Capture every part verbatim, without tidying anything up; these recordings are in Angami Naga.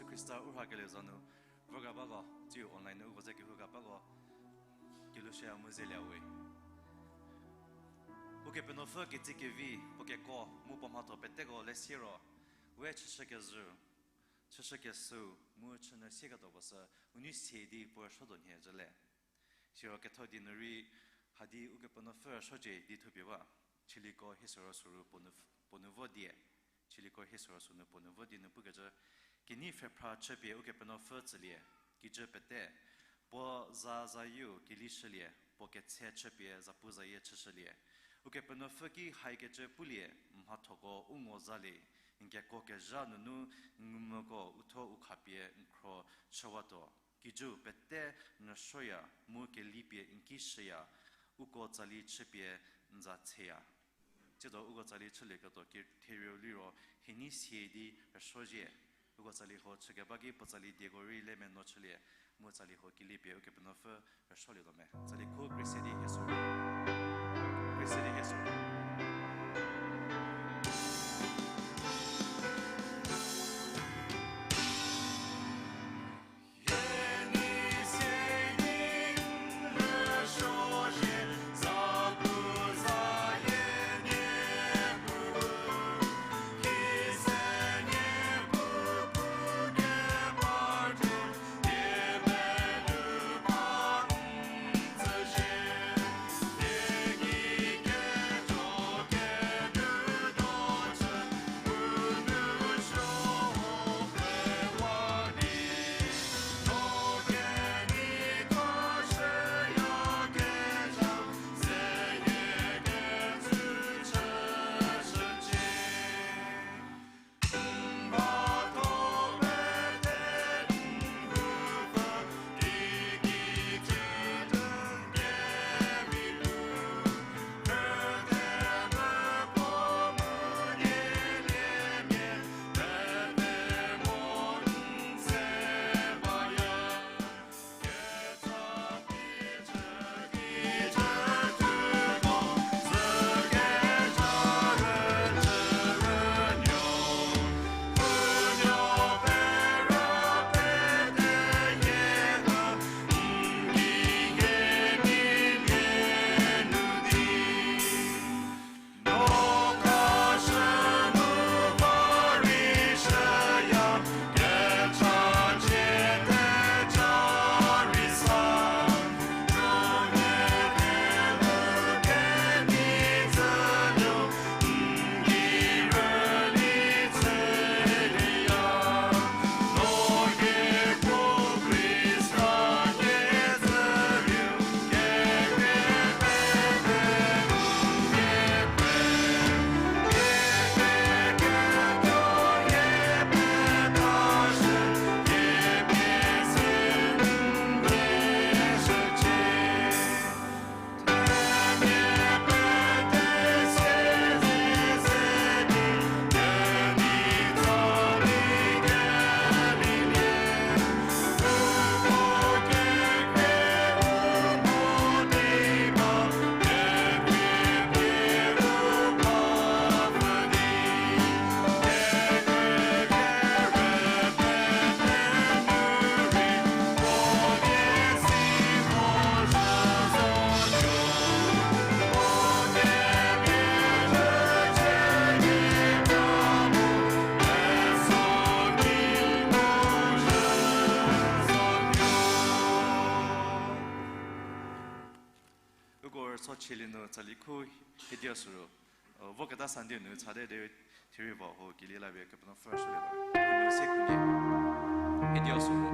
Khrista u rhakelie za nu, vorga bako, tsiu online nu uko ze kehou ga bako, kelhou shüya mu zelie we. Ukepenuopfü ketsekevi, puo keko, mu puo mhatho peteko lesie ro, we chüshükezhü, chüshükesüu, mu chünyü sieketuo puo sü, u nei sie di puo rüsuo tuo nhie zhüle. Siro ketho di nu rei, hadi Ukepenuopfü rüsuocie di thupie ba, Chüliko Hie Soro Suru puo nu, puo nu vo die, Chüliko Hie Soro Sü nu puo nu vo die nu pukecü, kenei pfhephra chüpie Ukepenuopfü tsülie, kijü pete, puo za zayieu kelishülie, puo ketse chüpie zapuzayie chüshülie. Ukepenuopfü ki haikecü pulie, mhathoko u ngo zalie, n keko kezha nunu ngumvüko uthuo u khapie n khro chüwatuo. Kijüu pete nyüsuoya mu kelipie n ki shüya, uko tsali chüpie n za tseya. Tsiedo uko tsali chülieketuo ki therieu liro hie nei sie di rüsuo zhie. Uko tsali huo chükeba ki puo tsali dieko rei le meno chülie, mu tsali huo kelipie Ukepenuopfü rüsuolietuo me. Tsali khu Khrista di Hie Soro. Khrista di Hie Soro. Uko rüsuo chülie nu tsali khu hiedia süro, voketa Sunday nu chate de theriva ho kili la pie Kepenuopfü rüsuolie ba. Uko se khu hiedia süro.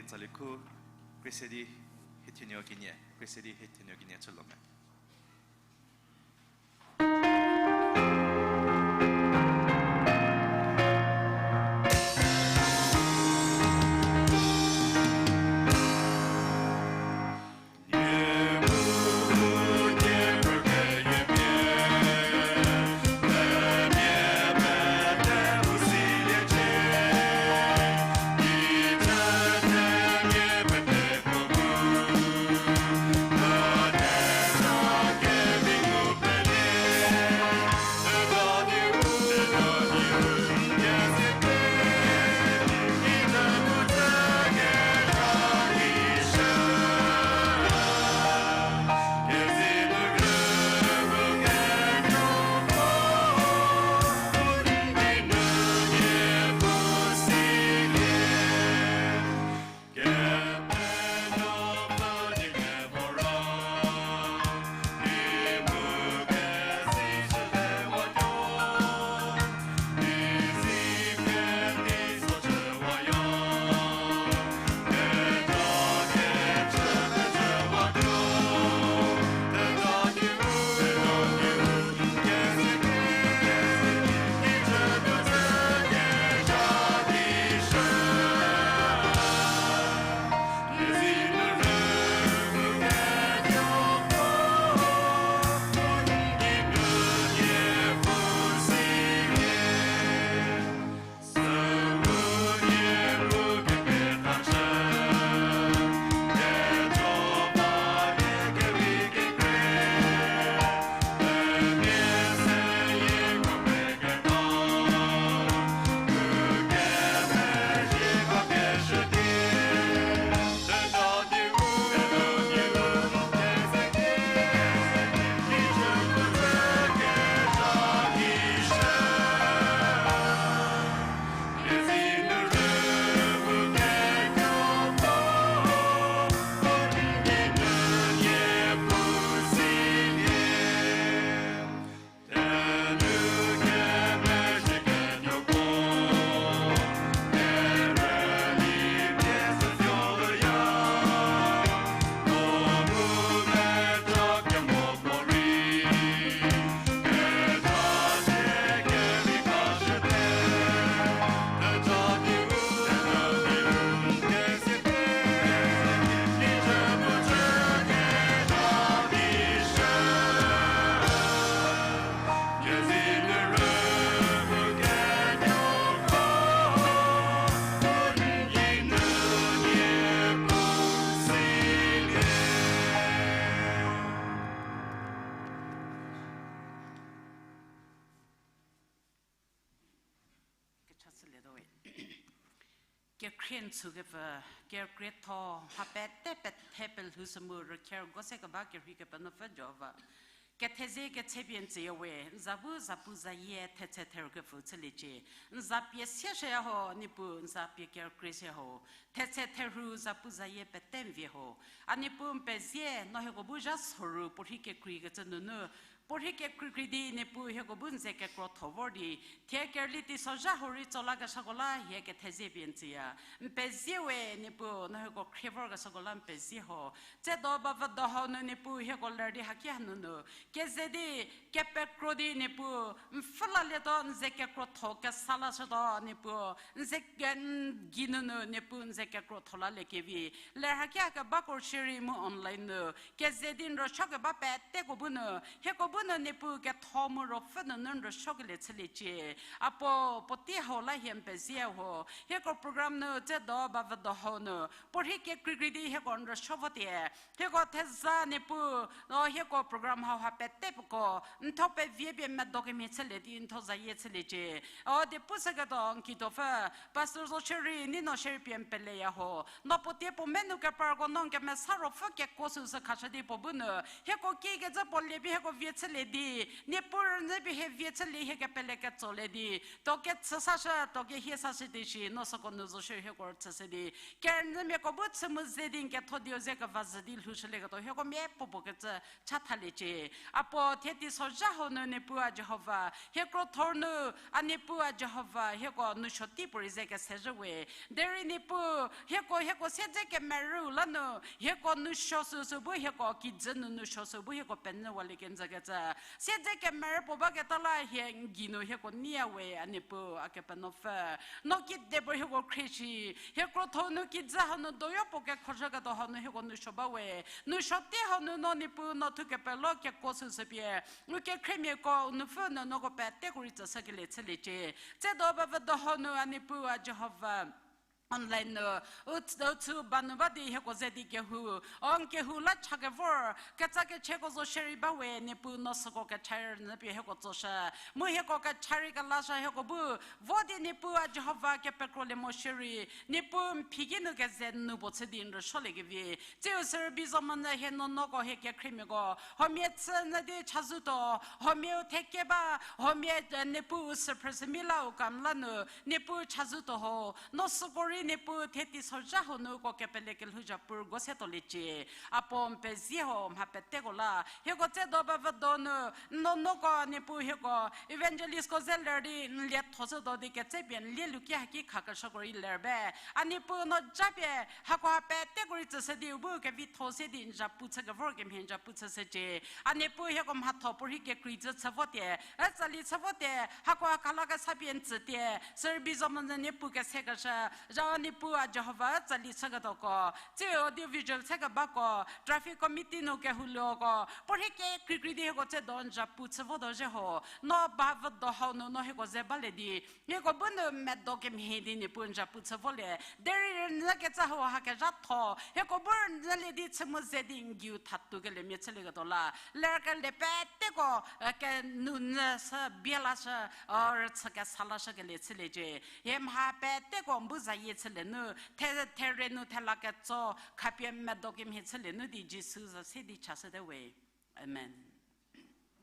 Tsali khu, Kresedi Hiethunuo kenie, Kresedi Hiethunuo kenie chülo me. Kecha chülietuo we. Kekhrie n tsükepfü, kekrietho, mha pete pethe pelhou sü mu rükherko se keba kerhei Kepenuopfü Jihova. Kethezie ketsepie n tsüya we, n za bu zapu zayie thetse therhu kepfü chüliecie. N za pie sieshüya ho, Niepuu, n za pie kerükrie se ho. Thetse therhu zapu zayie pete n vie ho. A Niepuu n pezie, no hieko bu zha soru, puorhi kekreikecü nunu, puorhi kekreikrei di Niepuu hieko bu n ze kekrotho vor di, thie kerüli teisozha hau rei tso lakeshüko la hie kethezie pie n tsüya. N pezie we Niepuu, no hieko khrie vorkeshüko la n pezie ho. Tsiedo bavüdo hau nu Niepuu hieko ler di haki hanunu keze di, kepekro di Niepuu, n pfhü lalietuo n ze kekrotho kesa lashütuo Niepuu, n ze ke-, n geinunu Niepuu n ze kekrotho laliekevi. Ler haki hakebako shierei mu online nu keze di n rüsuo keba peteko bu nu, hieko bu nu Niepuu ketho mu ruopfü nunu n rüsuokelie chüliecie. Apuo, puotei hau la hie n pezie ho. Hieko program nu tsiedo bavüdo hau nu puorhi kekreikrei di hieko n rüsuo votie. Hieko theza Niepuu, o hieko program hauha peteko n thuo pevie pie medo kemhie chülie di n thuo zayie chüliecie. O die pushüketuo n kituopfü, Pastor Zoshierei, Nino shierei pie n peleya ho. No puo tie puo menu keparko no n kemesa ruopfü kekuo süsü khashü di puo bu nu hieko kikecü puo lie pie hieko vie chülie di, Niepuu rünyü pie hie vie chülie hie kepele ketsolie di, tuo kechü sashü, tuo kehie sashü di shi, no süko nu zo shierei hieko rüchüshü di, kerünyümiako bu chü mu ze di n ketho dieu ze keva zhü di lhoushülieketuo hieko miapuopuo kecü chathaliecie. Apuo thie teisozha hau nu Niepuu a Jihova, hie krotho nu, a Niepuu a Jihova, hieko nousuo tei puorei ze kesezhü we. Derei Niepuu, hieko, hieko siedze kemerüu la nu, hieko nousuo süsü bu hieko kijü nu nousuo sü bu hieko penyüwalie kenjü kecü. Siedze kemerü puo baketa la hie n gei nu hieko neiya we, a Niepuu, a Kepenuopfü. No kedipuo hieko khrie shi, hie krotho nu kijü hanu doyo puo kekhozhüketuo hanu hieko nousuo ba we. Nousuo tei hanu no Niepuu no thukepelo kekuo süsü pie, u kekhriemiako u nupfü nu noko peteko rei tsüshükelie chüliecie. Tsedo ba vüdo hanu a Niepuu a Jihova, online nu, u, u chü ba nu ba di hieko ze di kehou, o n kehou la cha kevor, ketsa kecheko zo shierei ba we, Niepuu no süko kecha rei rünyü pie hieko tsoshü. Mu hieko kecha rei kelashü hieko bu, vo di Niepuu a Jihova kepekrolie mo shierei, Niepuu n phi ki nu keze nu puo chü di n rüsuoliekevi. Tsiu sürübei zo monyü hie nuonuoko hie kekhriemiako, huomia chü nyü di chazoutuo, huomiau theke ba, huomia, eh, Niepuu u sü phrüshü mi la u kam la nu, Niepuu chazoutuo ho, no süko rei Niepuu thie teisozha hau nu uko kepele kelhou zhapu rügo se tuoliecie. Apuo n pezie ho mha peteko la, hieko tsedo ba vüdo nu, n nuonuoko Niepuu hieko, evangelistko ze ler di n lietho shütuo di ketsepie n lie luki haki khakeshüko rei ler be. A Niepuu no japie, hakoha peteko rei tsüshü di u bu kevitho se di n zhapu chü kevor kemhie n zhapu chüshücie. A Niepuu hieko mhatho puorhi kekreikecü chü votie, ütsali chü votie, hakoha kala kesa pie n tsütie, sürübei zo monyü Niepuu kesekeshü, zha Niepuu a Jihova ütsali chüketuoko, tsie audio visual se kebako, traffic committee nu kehoulieko, puorhi kekreikrei di hieko tsedo n zhapu chü votuo zhie ho, no ba vüdo hau nu no hieko ze balie di, hieko bu nu medo kemhie di Niepuu n zhapu chü volie. Derei rünyü kecü hau hakezhatho, hieko bu rünyülie di chü mu ze di n geiu thatuo keliemia chülieketuo la, lerkelie peteko, e, kenou nyü sü bie lashü, o, rüchü kesa lashükelie chüliecie. Hie mha peteko n bu zayie chülie nu, the, there nu thela ketso, khapie medo kemhie chülie nu di Jisu za se di chashüte we. Amen.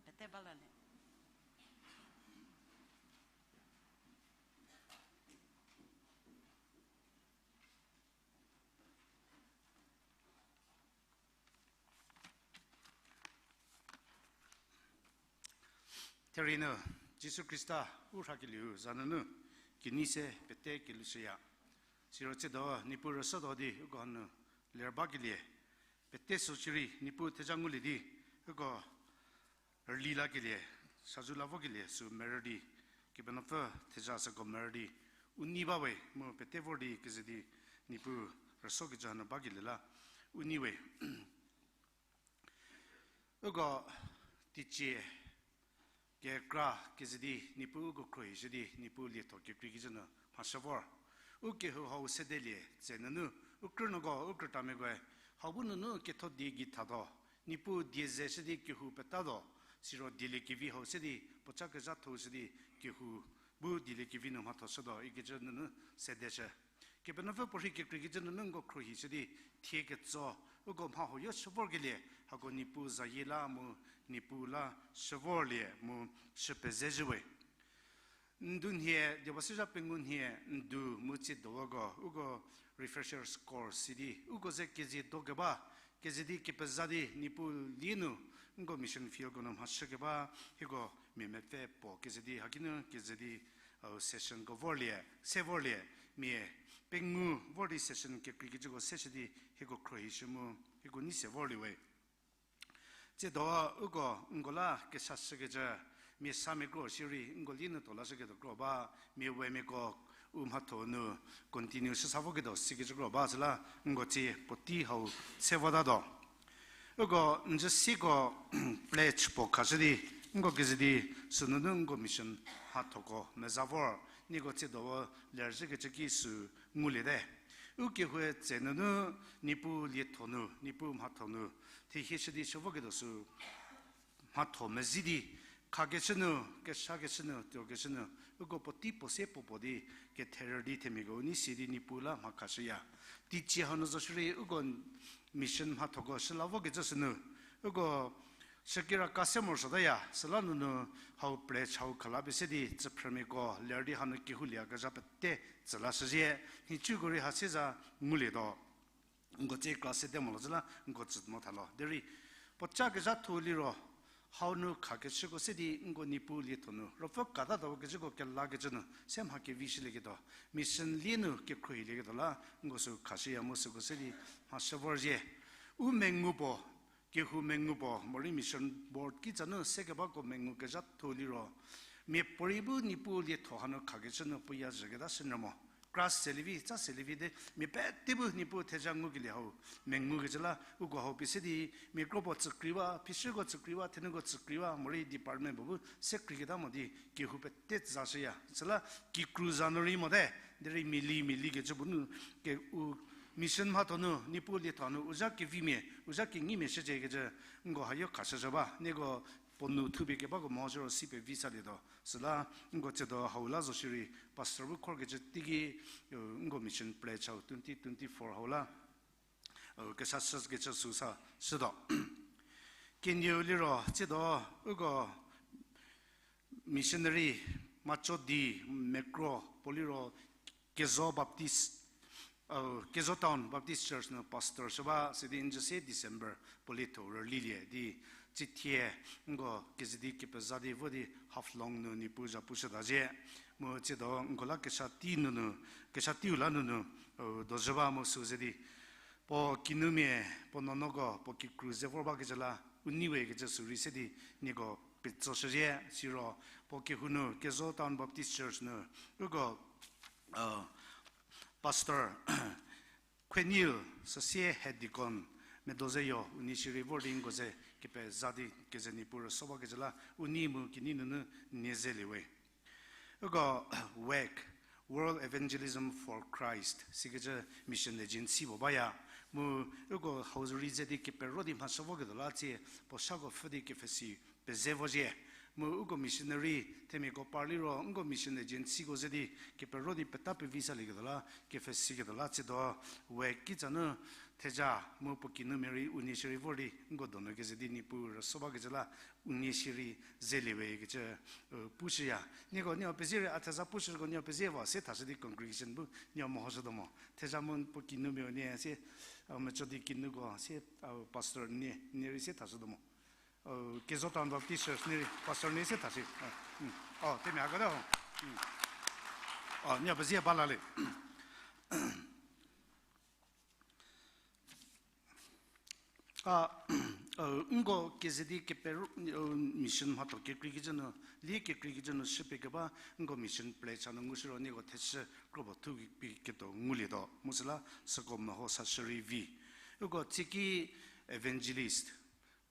Pete ba la le. Therei nu, Jisu Khrista u rhakelieu za nunu, kenei se pete kelushüya. Siro tsiedo Niepuu rüsütuo di uko hanu ler bakelie, pete sü shierei Niepuu theja ngulie di, uko rüli lakelie, sazou la vokelie sü merü di, Kepenuopfü theja süko merü di, u nei ba we mu pete vor di keze di Niepuu rüsuokecü hanu bakelie la, u nei we. Uko teicie kekra keze di Niepuu uko khruohishü di Niepuu lietho kekreikecü nu mhashü vor. U kehou hau sedelie tse nunu, u krünuoko, u krütamiakoe, hau bu nunu ketho die gei thatuo, Niepuu die zeshü di kehou petatuo, siro dieliekevi hau se di puoca kezhatho shü di kehou bu dieliekevi nu mhathoshütuo ikecü nunu sedeshü. Kepenuopfü puorhi kekreikecü nunu nko khruohishü di thie ketso, uko mha huoyo shü vorkelie, hako Niepuu zayie la mu Niepuu la shü vorlie mu shü pezezhü we. Ndu nhie, diebasizha pengou nhie, ndu mu tsiedo uko, uko refreshers course si di, uko ze kezie do keba, keze di kepeza di Niepuu lie nu, nko mission fieldko nu mhashü keba, hieko mia mepfü puo keze di, hakinu keze di, au sessionko vorlie, se vorlie, mia pengou vor di session kekreikecüko seshü di, hieko khruohishü mu, hieko nei se vorlie we. Tsiedo uko nko la kesashükecü, mia samia kro shierei nko lie nu tuo lashüketuo kro ba, mia wemiako u mhatho nu continue shüsa voketuo sikecü kro ba süla nko tsie puotei hau se votatuo. Uko njü siko pledge puo khashü di, nko keze di sünunu nko mission mhathoko meza vor, nieko tsiedo lerzhükecü ki sü nguliete. Ukehoue tse nunu Niepuu lietho nu, Niepuu mhatho nu, thehieshü di shü voketuo sü mhatho mezi di, khakeshü nu, keshakeshü nu, tuokeshü nu, uko puotei puo se puo puo di, ketherü di themiako u nei sie di Niepuu la mha khashüya. Teicie hanu zo shierei uko mission mhathoko shü la vokecü sünu, uko Shükira kase morosuotaya, süla nunu hau pre chau khala pie se di tsüphrümiako ler di hanu kehoulie kezha pete tsüla shüzhie, nhicuko rei ha se za ngulietuo. Nko tsie kra sede mo lo zhü la nko tsü mo tha lo. Derei puoca kezhatho liro, hau nu khakeshüko se di nko Niepuu lietho nu ruopfü katata kecüko kelakecü nu se mha kevishülieketuo, mission lie nu kekhruohilieketuo la nko sü khashüya mu süko se di mha shü vorzhie. U mengu puo, kehou mengu puo, morei mission board kitsa nu sekebako mengu kezhatho liro, miapuorei bu Niepuu lietho hanu khakeshü nu puoya zhüketa shünyü mo. Kra selie vi, tsa selie vi de, mia pete bu Niepuu theza ngukelie hau mengukecü la uko hau pie se di, mia kropuo tsükreiwa, phishüko tsükreiwa, thenuko tsükreiwa, morei department puo bu se kreiketa mo di kehou pete zashüya. Süla kikru za nu rei mote, derei miali mialikecü puo nu ke u mission mhatho nu, Niepuu lietho nu u zha kevimia, u zha kengumia shüciekecü, nko hayo khashüzhü ba, nieko puo nu thupie kebako mo siro si pevi salietuo. Süla nko tsiedo hau la zo shierei, pastor bu khorkecü teiki, nko mission pledge hau twenty twenty-four hau la, kesa shükecü süsa shütuo. Kenieu liro tsiedo, uko missionary Machodi Mekro puo liro Kezo Baptist, Kezo Town Baptist Church nu pastor shü ba, sidi n jü se December puo lietho rülilie di, tsithie nko keze di kepeza di vo di Haflong nu Niepuu zhapu shüta zhie. Mu tsiedo nko la kesa tei nunu, kesa teiu la nunu dozhü ba mu sü ze di, puo kinumia, puo nuonuoko puo kikru ze vor bakecü la u nei we kecü sü rei se di nieko petsoshüzhie. Siro puo kehou nu Kezo Town Baptist Church nu uko pastor Khueniu, süsie head deacon, medo zeyo, u nei shierei vor di nko ze kepeza di keze Niepuu rüso bakecü la u nei mu kinyi nunu nie zelie we. Uko WEC, World Evangelism for Christ sikecü mission agency puo baya. Mu uko hau rei ze di kepero di mhashü voketuo la tsie puo shako pfhü di kepfhesi peze vozhie. Mu uko missionary themiako par liro nko mission agencyko ze di kepero di peta pevi salieketuo la kepfhesiketuo la tsiedo WEC kitsa nu theja mu puo kinumia rei u nei shierei vor di nko donu keze di Niepuu rüso bakecü la u nei shierei zelie we kecü pushüya. Nieko nieko pezie rei a theza pushüko nieko pezie va se thashü di congregation bu nieko mehoshütuo mo. Theza mu puo kinumia nie se, Machodi kinuko se, pastor nie, nie rei se thashütuo mo. Kezo Town Baptist Church nie rei pastor nie se thashü. O, themia kata ho. O, nieko pezie ba la le. A, nko keze di kepero, mission mhatho kekreikecü nu, lie kekreikecü nu shüpie keba nko mission pledge hanu ngushü ro nieko thechü kropuo thu ketuo ngulietuo. Mu süla süko meho sashü rei vi. Uko tsieki evangelist,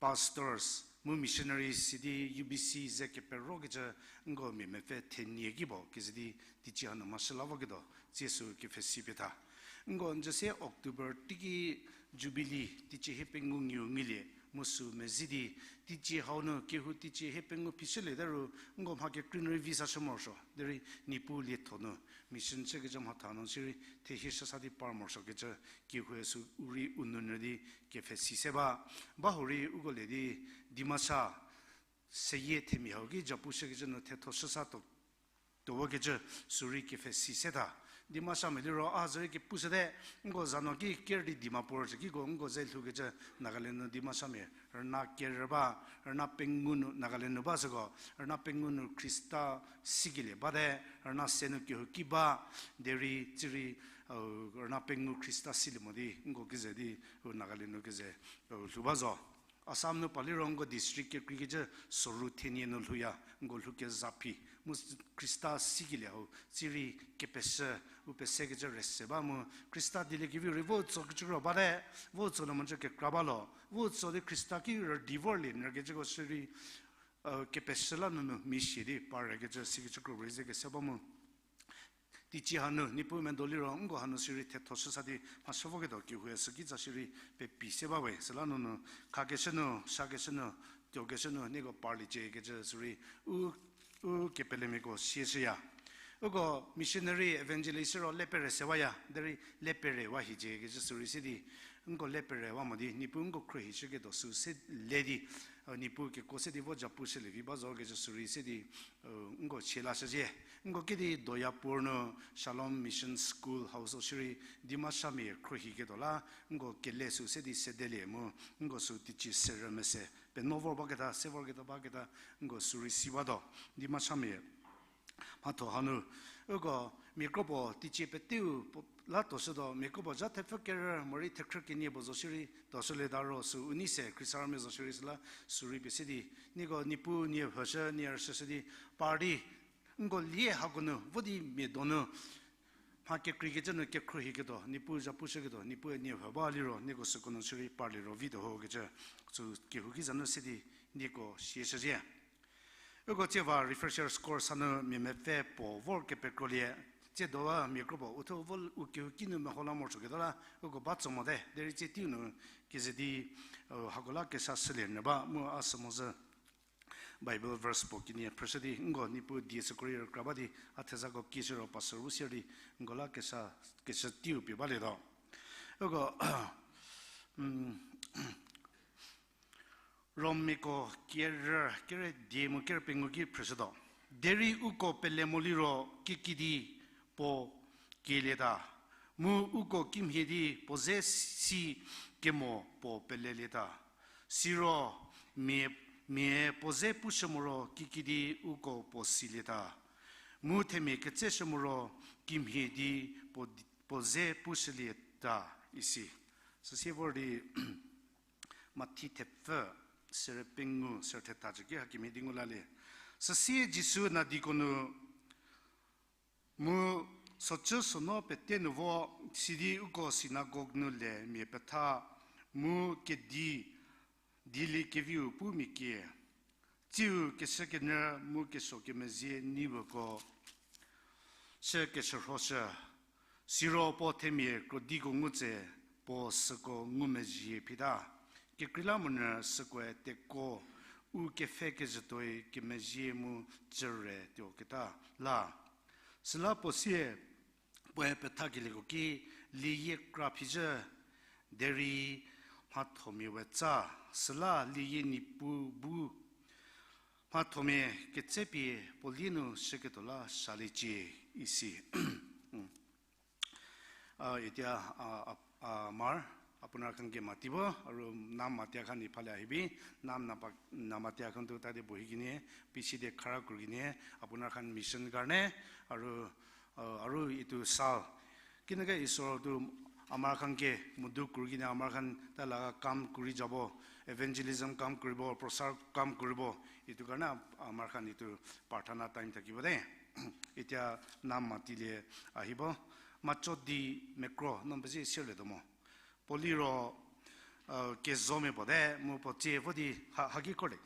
pastors mu missionaries sidi U B C ze keperokecü nko mia mepfü thenie ki puo keze di teicie hanu mhashü la voketuo tsie sü kepfhesi pie tha. Nko n jü se October teiki Jubilee teicie hiepengou ngiu ngulie mu sü mezi di teicie hau nu kehou teicie hiepengou phichüliete ru nko mha kekrei nu rei vi sashü morosuo derei Niepuu lietho nu mission chükecü mhatha nu sirei thehie shü sa di par morosuokecü kehoue sü u rei u nou nyü di kepfhesi se ba. Ba hurei uko le di Dimasa seyie themia hau ki zhapu shükecü nu thetho shü sa tuo, tuo vokecü sü rei kepfhesi se tha. Dimasamia liro a zürei kepushüte, nko za no ki ker di Dimapur cü kiko nko ze lhoukecü Nagaland nu Dimasamia rüna kerü ba, rüna pengou nu Nagaland nu ba süko, rüna pengou nu Khrista sikelie bate, rüna se nu kehouki ba, derei tsirei, rüna pengou Khrista silie mo di nko keze di u Nagaland nu keze lhou ba zo. Assam nu pa liro nko district kekreikecü soru thenie nu lhouya, nko lhou kezaphi mu Khrista sikelie hau tsirei kepeshü, u pesekecü rese ba mu Khrista dieliekevi rei vo tsokecü ro bate, vo tso nu mocü kekra ba lo, vo tso di Khrista ki rüdi vorlie nyükecüko shürei, kepeshü la nunu misie di par rükecü sikecü kro rei ze kese ba mu teicie hanu Niepuu medo liro nko hanu sirei thetho shü sa di mhashü voketuo kehoue sü kitsa shürei pepi se ba we. Süla nunu khakeshü nu, sakeshü nu, tuokeshü nu nieko parliecie kecü sürei u, u kepelemiako sieshüya. Uko missionary evangelist ro le pere se waya derei le perewa hiecie kecü sürei se di Nko le perewa mo di, Niepuu nko khruohi shüketuo sü se le di, Niepuu keko se di vo japu shülie vi ba zo kecü sürei se di, nko chie lashüzhie. Nko kidi Doyapur nu Shalom Mission School hau zo shierei, Dimashamia khruohiketuo la, nko kele sü se di sedelie mu, nko sü teicie serü mese penuo vor baketa, se vorketuo baketa, nko sürei si batuo. Dimashamia mhatho hanu, uko mia kropuo teicie peteu puo la tuoshütuo, mia kropuo zha thepfü kerü morei thekhrü kenie puo zo shierei tuoshülieta ro sü u nei se Khrisarmia zo shierei süla sürei pie se di, nieko Niepuu nie hüshü, nie rüshüshü di, par di, nko lie hako nu vo di mia donu mha kekreikecü nu kekhruohiketuo, Niepuu zapushüketuo, Niepuu nie hü ba liro, nieko süko nu shierei parlie ro vituo ho kecü, sü kehouki za nu se di, nieko sieshüzhie. Uko tsie va refreshers course hanu mia mepfü puo vor kepekrolie, tsie dowa mia kropuo uthuo vo u kehouki nu meho la morosuoketuo la, uko ba tso mote, derei tsie teiu nu keze di, hako la kesa shülie nyü ba mu a sü mozhü Bible verse puo kenie phrüshü di, nko Niepuu die süko rei rükra ba di, a thezako kieshü ro pastor bu sier di, nko la kesa, kesa teiu pie balietuo. Uko, Romiako kerü, kerü die mu kerü pengou ki phrüshütuo. Derei uko pele mo liro kikidi puo kielieta, mu uko kimhie di puo ze si kemo puo pelelieta. Siro mia, mia puo ze pushü moro kikidi uko puo silieta, mu themia ketseshü moro kimhie di puo, puo ze pushülieta isi. Süsie vor di Mathi thepfü, serü pengou, serü thethacü ki hakemhie di ngu lalie. Süsie Jisu nadiko nu mu socü sono pete nu vo, sidi uko synagogue nu le mia petha, mu kedi, dieliekeviu pu mia kie. Tsiu keshükenyü mu kesuo kemezhie neiwüko chü keshürhoshü. Siro puo themia krodiko ngu tse, puo süko ngumezhie phita. Kekreilamonyü sükoe tekuo u kepfhekeshütuoi kemezhie mu cüre tuoketa la. Süla puo sie, puoe pethakelieko ki, lieyie kra phizhü, derei mhathomia we tsa, süla lieyie niepu bu mhathomia ketsepie puo lie nu shüketuo la shaliecie isi. Ü, itiya, a, a, a, mar, a puo nü khan ke mati bo, aru nam mati a khan ni phalie hibi, nam na pa, nam mati a khan tu tade puo hi kenie, pisi de khara kur kenie, a puo nü khan mission karne, aru, a, aru itu sal. Kine ke Isor tu a mar khan ke mudu kur kenie a mar khan ta la kam kuri jabo, evangelism kam kuri bo, prosar kam kuri bo, itu karne a mar khan itu prarthana time thaki bo de. Itiya nam matilie a hi bo. Macho di mekro, no pezi sirlietuo mo. Puo liro, kezomia puo te, mu puo tsie vo di ha, haki kor le,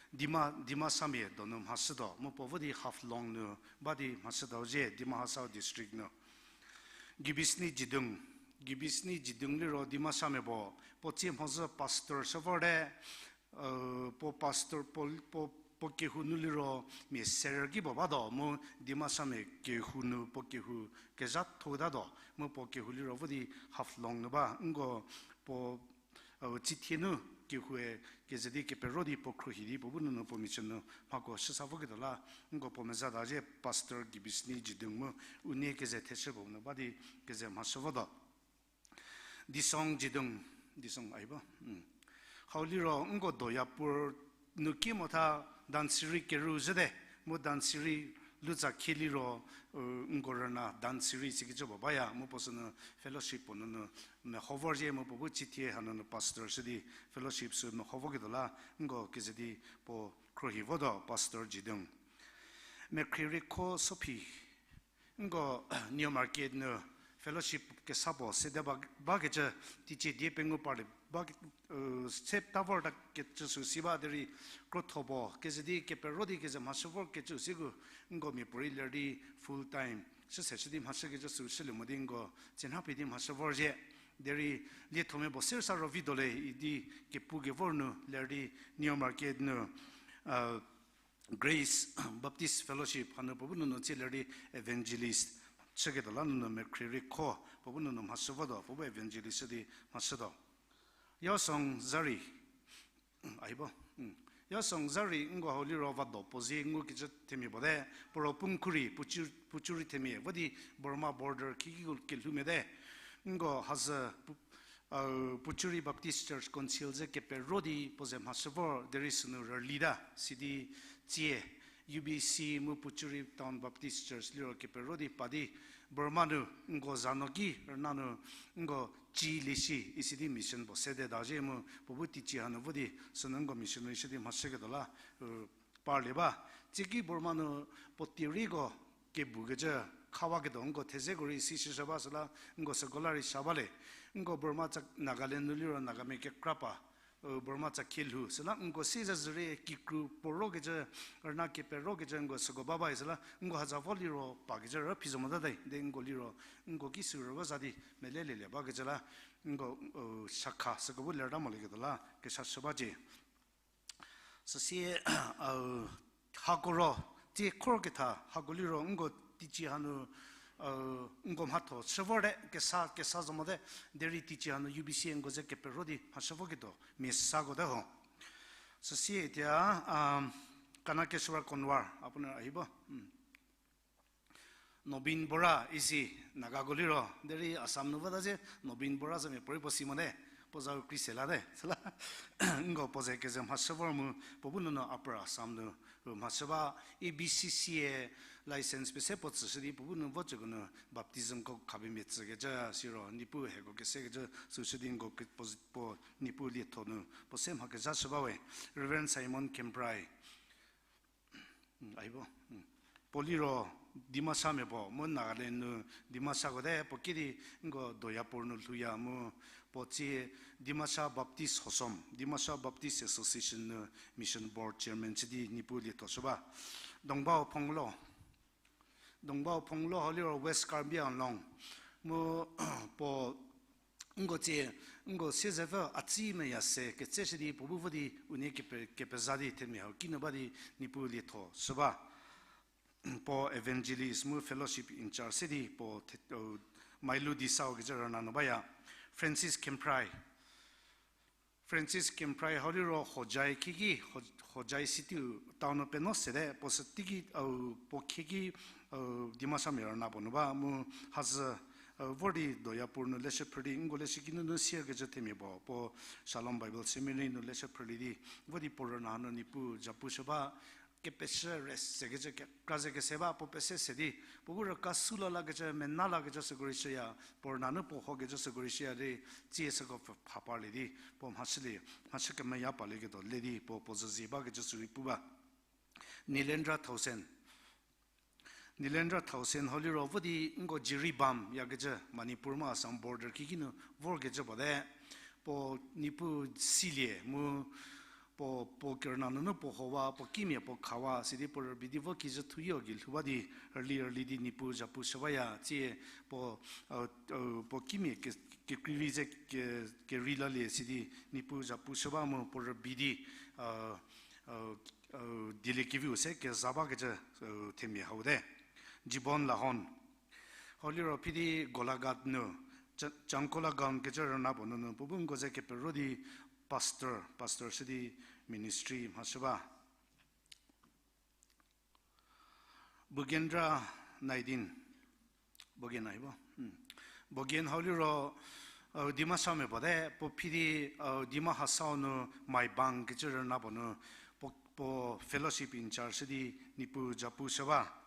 Dima, Dimasamia donu mhashütuo, mu puo vo di Haflong nu ba di mhashütuo zhie, Dima Hasao District nu. Gibisni Jidung, Gibisni Jidung liro Dimasamia puo, puo tsie mhodzü pastor shü vor te, puo pastor, puo, puo, puo kehou nu liro mia serü ki puo batuo, mu Dimasamia kehou nu puo kehou kezhathou tatuo, mu puo kehou liro vo di Haflong nu ba, nko puo, u, tsithie nu kehoue keze di kepero di puo khruohi di puo bu nunu puo mission nu mhako shüsa voketuo la, nko puo mezata zhie Pastor Gibisni Jidung mu, unie keze theshü puo nu ba di keze mhashü votuo. Disong Jidung, Disong a hi bo. Hau liro nko Doyapur nu ki motha Dhansiri kerü zhüte, mu Dhansiri lutsa khie liro, nko rüna Dhansiri sikecü puo baya, mu puo sünu fellowship puo nunu meho vorzhie mu puo bu tsithie hanunu pastor shü di fellowship sü meho voketuo la, nko keze di puo khruohi votuo Pastor Jidung. Mekhrieriekho Sophi, nko New Market nu fellowship kesa puo sede ba, bakecü, teicie die pengou parlie ba, se ta vorta kecü sü si ba derei krotho puo keze di kepero di keze mhashü vorkecü siku, nko miapuorei ler di full time shüse shü di mhashükecü sü shülie mo di nko tsenhapie di mhashü vorzhie. Derei liethomia puo ser sa ro vituo le idi kepu kevor nu ler di New Market nu, Grace Baptist Fellowship hanu puo bu nunu tsie ler di evangelist chüketuo la nunu mekhrie rei kho, puo bu nunu mhashü votuo, puo bu evangelist di mhashütuo. Yasong Zari, a hi bo. Yasong Zari nko hau liro vado puo zie ngukecü themia puo te, puo ro Pungkhuri, Puchu-, Puchuri themia, vo di Burma border kiki kelhou mia te. Nko hazü pu-, Puchuri Baptist Church Council ze kepero di puo ze mhashü vor derei sünu rülita, sidi tsie U B C mu Puchuri Town Baptist Church liro kepero di pa di Burma nu nko za no ki rüna nu nko ci lieshi isi di mission puo sede ta zhie mu puo bu teicie hanu vo di sünu nko missionary shü di mhashüketuo la, u, parlie ba. Tsieki Burma nu puo tieriko kebukecü khawaketuo nko thezeko rei si shüshü ba süla nko süko la rei sha ba le. Nko Burma tsa Nagaland nu liro Nagamia kekra pa, u, Burma tsa khielhou süla nko si za zürei kikru puo rokecü, rüna keperokecü nko süko ba ba süla nko haza vo liro pakecü rü phi zo mota te, de nko liro nko ki sü rüko za di melelielie bakecü la nko, u, shakha süko bu lerta molieketuo la kesa shü ba cie. Süsie, u, hako ro, tsie khor ketha hako liro nko teicie hanu, u, nko mhatho chü vorte, kesa, kesa zo mote, derei teicie hanu U B C nko ze kepero di mhashü voketuo mia sako te ho. Süsie tia, u, Kanakeshwar Konwar, a puo nu a hi bo. Nobin Bora isi Nagako liro, derei Assam nu vota ze Nobin Bora zo mia puorei puo si mote, puo za u kri se la te, süla nko puo ze keze mhashü vor mu, puo bu nunu Upper Assam nu, u, mhashü ba, A B C C A license pese puo tsüshü di puo bu nu vo cüko nu baptismko khapie mia tsükecü siro Niepuu hieko kesekecü süshü di nko ke-, puo, puo Niepuu lietho nu puo se mha kezha shü ba we. Reverend Simon Kemprai, a hi bo. Puo liro Dimasamia puo mu Nagaland nu Dimasako te, puo ki di nko Doyapur nu lhouya mu puo tsie Dimasa Baptist Hosom, Dimasa Baptist Association nu Mission Board Chairman chü di Niepuu lietho shü ba. Dongbao Phonglo, Dongbao Phonglo hau liro West Karbi Anglong mu puo nko tsie, nko siezepfü a tsi meya se ketse shü di puo bu vo di unie kepe-, kepeza di themia hau kinu ba di Niepuu lietho shü ba. Puo evangelist mu fellowship in charge se di puo the-, u, Mailu Disau kecü rüna nu baya. Francis Kemprai, Francis Kemprai hau liro Hojai kiki, Ho-, Hojai city town nu penuo sete, puo sü teiki, u, puo khieki, u, Dimasamia rüna puo nu ba mu hazü, u, vor di Doyapur nu leshü phrü di nko leshü kinunu sier kecü themia puo, puo Shalom Bible Seminary nu leshü phrülie di vo di puo rüna nu Niepuu zapu shü ba, kepeshü rest sekecü kekra ze kese ba puo pese se di, puo bu rüka süla lakecü, mena lakecü süko rei shüya, puo rüna nu puo hokecü süko rei shüya di, tsie süko pfü pha parlie di puo mhashülie, mhashü kemeya parlieketuo le di puo puo züzie bakecü sü rei pu ba. Nilendra Thausen, Nilendra Thausen hau liro vo di nko Jiribam yakecü Manipur mu Assam border kiki nu vorkecü puo te, puo Niepuu silie mu puo, puo kerüna nunu puo howa, puo kimia puo khawa sidi puo rübei di vo kijü thuyo gei lhou ba di, early early di Niepuu zapu shü baya, tsie puo, u, u, puo kimia ke-, kekreivi ze ke-, kerei lalie sidi Niepuu zapu shü ba mu puo rübei di, u, u, u, dieliekeviu se keza bakecü, u, themia hau te. Jibon Lahon hau liro phi di Golaghat nu, Cha-, Chankolagam kecü rüna puo nunu puo bu nko ze kepero di pastor, pastor shü di ministry mhashü ba. Bugendra Naidin, Bogen a hi bo. Bogen hau liro, u, Dimasamia puo te, puo phi di, u, Dima Hasao nu Maibang kecü rüna puo nu puo, puo fellowship in charge shü di Niepuu zapu shü ba.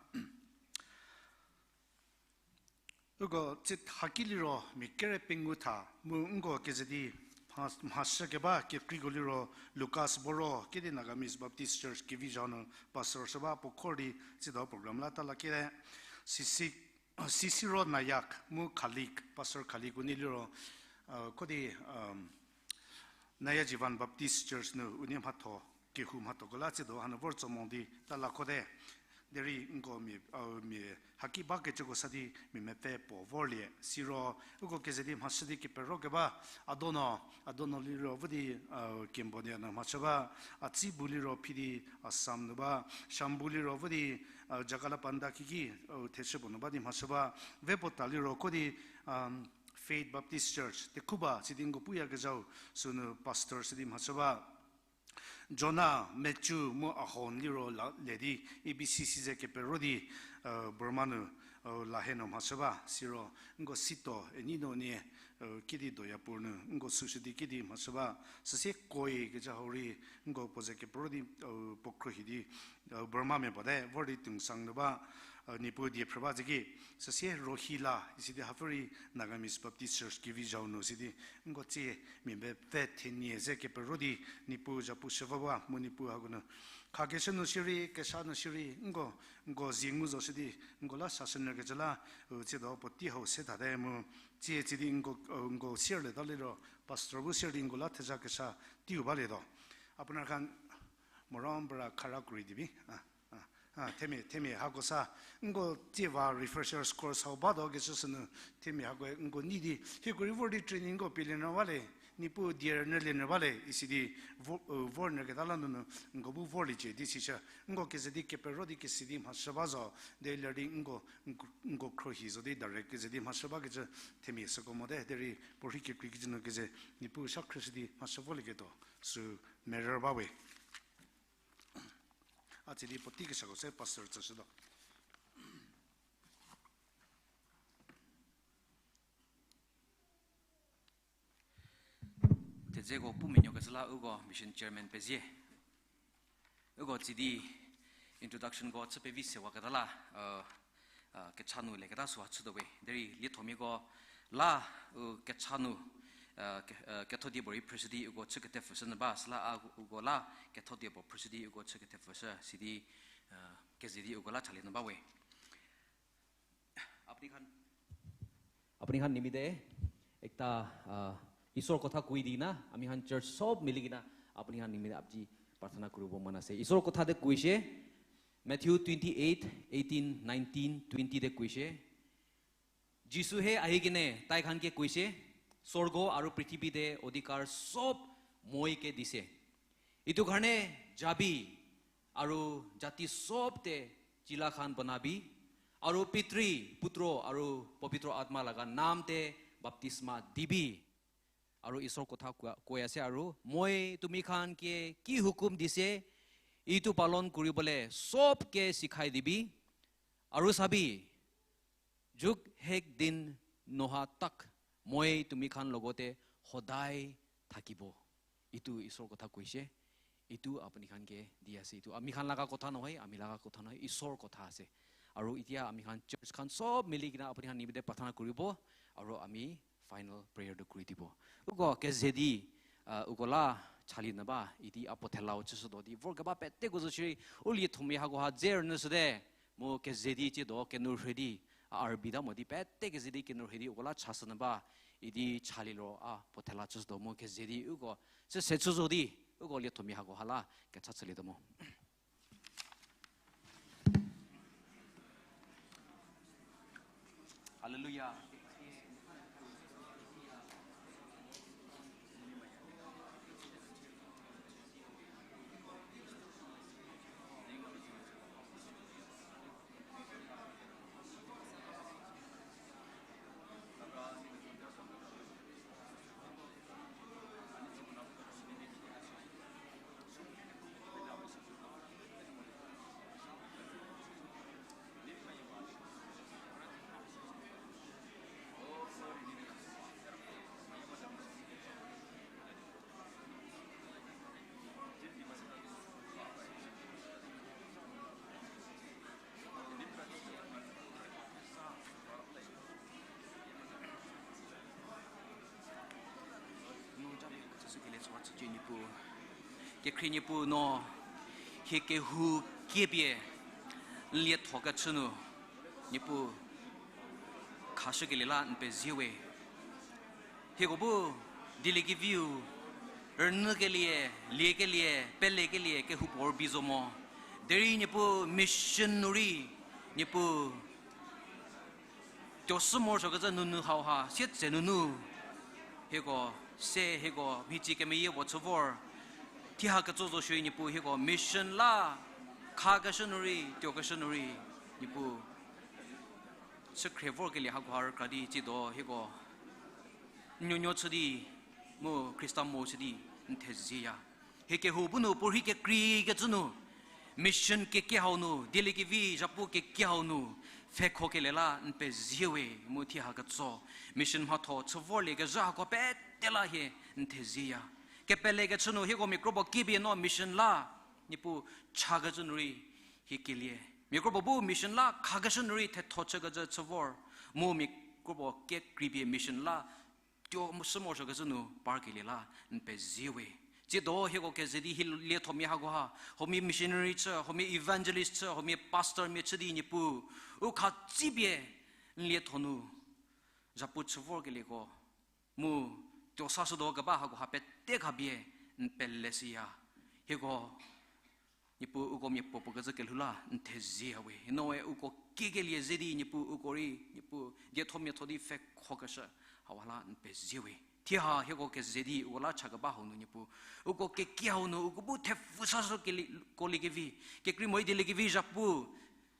Uko tsie haki liro mia kere pengou tha mu nko keze di mha-, mhashü keba kekreiko liro Lucas Boro, kedi Nagamese Baptist Church Kevizha nu pastor shü ba, puo khor di tsiedo program la ta lakiete. Sisi-, Sisiro Nayak mu Khalik, Pastor Khalik unie liro, u, kodi, u, Naya Jivan Baptist Church nu unie mhatho, kehou mhathoko la tsiedo hanu vor tso mo di ta lakote. Derei nko mia, mia haki bakecüko sa di mia mepfü puo vorlie. Siro uko keze di mhashü di kepero keba, Adono, Adono liro vo di, Cambodia nu mhashü ba, Atsibu liro phi di Assam nu ba, Shambu liro vo di, Jagalapanda kiki, thechü puo nu ba di mhashü ba, Vepota liro ko di, Faith Baptist Church, Tekhuba, sidi nko puyakezhau, sünu pastor sidi mhashü ba. Jona, Mechu, mu Ahon liro la, le di, A B C C ze kepero di, Burma nu, Lahei nu mhashü ba, siro, nko Sito, Enino nie, kidi Doyapur nu, nko süshü di kidi mhashü ba, süsie Koi kecü hau rei, nko puo ze kepero di, puo khruohi di, Burma mia puo te, vor di Tuensang nu ba, Niepuu die phrü ba zeki, süsie Rohila, isi di hapfü rei Nagamese Baptist Church Kivizhau nu sidi, nko tsie mia mepfü thenie ze kepero di, Niepuu zhapu shüva ba, mu Niepuu hako nu khakeshü nu shierei, kesha nu shierei, nko, nko zie ngu zo shü di, nko la sashünyükecü la, u tsiedo puotei hau se thate mu, tsie tsie di nko, nko sierlieta liro, pastor bu sier di nko la thezha kesha teiu balietuo. Apnar khan, moron para khara kuri dibi. Themia, themia hako sa, nko tsie va refresher course hau batuo kecü sünu, themia hako nko nei di, hieko rei vor di training ko pielie nyü bale, Niepuu die rünyülie nyü bale, isi di, vornyüketa la nunu, nko bu vorliecie di sishü, nko keze di kepero di kesi di mhashü ba zo, de ler di nko, nko khruohi zo di direct keze di mhashü bakecü, themia süko mote, derei puorhi kekreikecü nu keze, Niepuu sha khrüshü di mhashü volieketuo, sü merü ba we. A tsie di puotei kesako se pastor tsüshütuo. Thedzeko pu menuokecü la uko mission chairman pezie. Uko tsie di introductionko chü pevi sewaketa la, kecha nu leketa süha chütuo we. Derei liethomiako la, u kecha nu, kethodie puorei phrüshü di uko chü kethepfüshü nyü ba, süla a uko la kethodie puo phrüshü di uko chü kethepfüshü, sidi, keze di uko la chalie nyü ba we. Apni khan, apni khan nimide ekta, Isor kotha kui di na, ami khan church sob mili kina, apni khan nimide apji prathana koribo mana se. Isor kotha de kui shie, Matthew twenty-eight, eighteen, nineteen, twenty de kui shie. Jisu he a hikene tai khan ke kui shie, sorgo aru prithibi de odhikar sob moi ke di se. Itu kharne jabi, aru jati sob te cila khan bana bi, aru Pitri, Putro, aru Pobitro Atma laga nam te baptisma di bi. Aru Isor kotha kuoya se aru, moi tumi khan ke ki hukum di se, itu palon koribo le sob ke sikhai di bi, aru sa bi, juk hek din noha tak, moi tumi khan logote hodai thakibo. Itu Isor kotha kui shie, itu apni khan ke di ase, itu ami khan laga kotha nohoi, ami laga kotha nohoi, Isor kotha ase. Aru itia ami khan church khan sob mili kina apni khan nimide prathana koribo, aru ami final prayer de kori dibo. Uko keze di, uko la chalie nyü ba, idi a puo thelau chüshütuo di vorkeba peteko zo shierei, u liethomi hako ha dze rünyüshüte, mu keze di tsiedo kenourhei di, a rübei ta mo di pete keze di kenourhei di uko la chashü nyü ba, idi chalie liro a puo thela chüshütuo mu keze di uko chü se chü zo di, uko liethomi hako ha la kecha chülietuo mo. Hallelujah. Kekhrie Niepuu no hie kehou kiepie n lietho kechü nu Niepuu khashükelie la n pezie we. Hieko bu dieliekeviu rünyükelie, liekelie, pelekelie kehoupuo rübei zo mo. Derei Niepuu mission nu rei, Niepuu tuo sü morosuokecü nunu hauha sietse nunu, hieko se hieko mhitsi kemeyie puo chü vor, thie ha ketso zo shierei Niepuu hieko mission la khakeshü nu rei, tuokeshü nu rei, Niepuu chükhrie vorkelie hakoha rükra di tsiedo hieko n nuonuo chü di, mu Khrista mo chü di, n thezieya. Hie kehou bu nu puorhi kekreikecü nu, mission keke hau nu, dieliekevi zhapu keke hau nu, pfhekhokelie la n pezie we, mu thie ha ketso mission mhatho chü vorliekezhü hako pete la hie n thezieya. Kepelekechü nu hieko mia kropuo kipie no mission la, Niepuu chakecü nu rei hie kelie. Mia kropuo bu mission la khakeshü nu rei thetho chükecü chü vor, mu mia kropuo kekreipie mission la tuo sü morosuokecü nu parkelie la n pezie we. Tsiedo hieko keze di hie liethomia hakoha, huomia missionary chü, huomia evangelist chü, huomia pastormia chü di Niepuu, u khatsipie n lietho nu zhapu chü vorkelieko, mu tuo sashütuo keba hakoha pete khapie n peleshüya. Hieko Niepuu uko mia puopuo kecü kelhou la n thezieya we. Noe uko kiekelie ze di Niepuu uko rei, Niepuu diethomiatho di pfhekhokeshü hauha la n pezie we. Thie ha hieko keze di uko la chakeba hau nu Niepuu, uko kekie hau nu uko bu thepfü sashü kelie, koliekevi, kekrei morei dieliekevi zhapu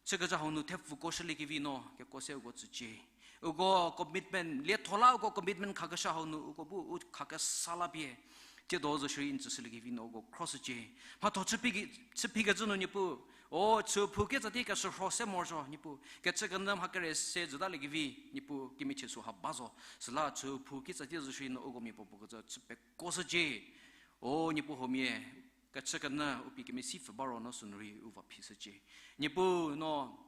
chükezha hau nu thepfüko shüliekevi no kekuo se uko tsücie. Uko commitment, lietho la uko commitment khakeshü hau nu uko bu u khakesa la pie, tsiedo zo shierei n tsüshüliekevi no uko khroshücie. Mhatho chüphikecü nu Niepuu, o chüphou kitsatie keshürho se morosuo Niepuu, kechükenyü mha kere se zütaliekevi Niepuu kemichie süha ba zo. Süla chüphou kitsatie zo shierei no uko mia puopuo kecü chü pekoshücie. O Niepuu huomia kechükenyü u pie kemesi pfü ba ro no sünu rei u va phishücie. Niepuu no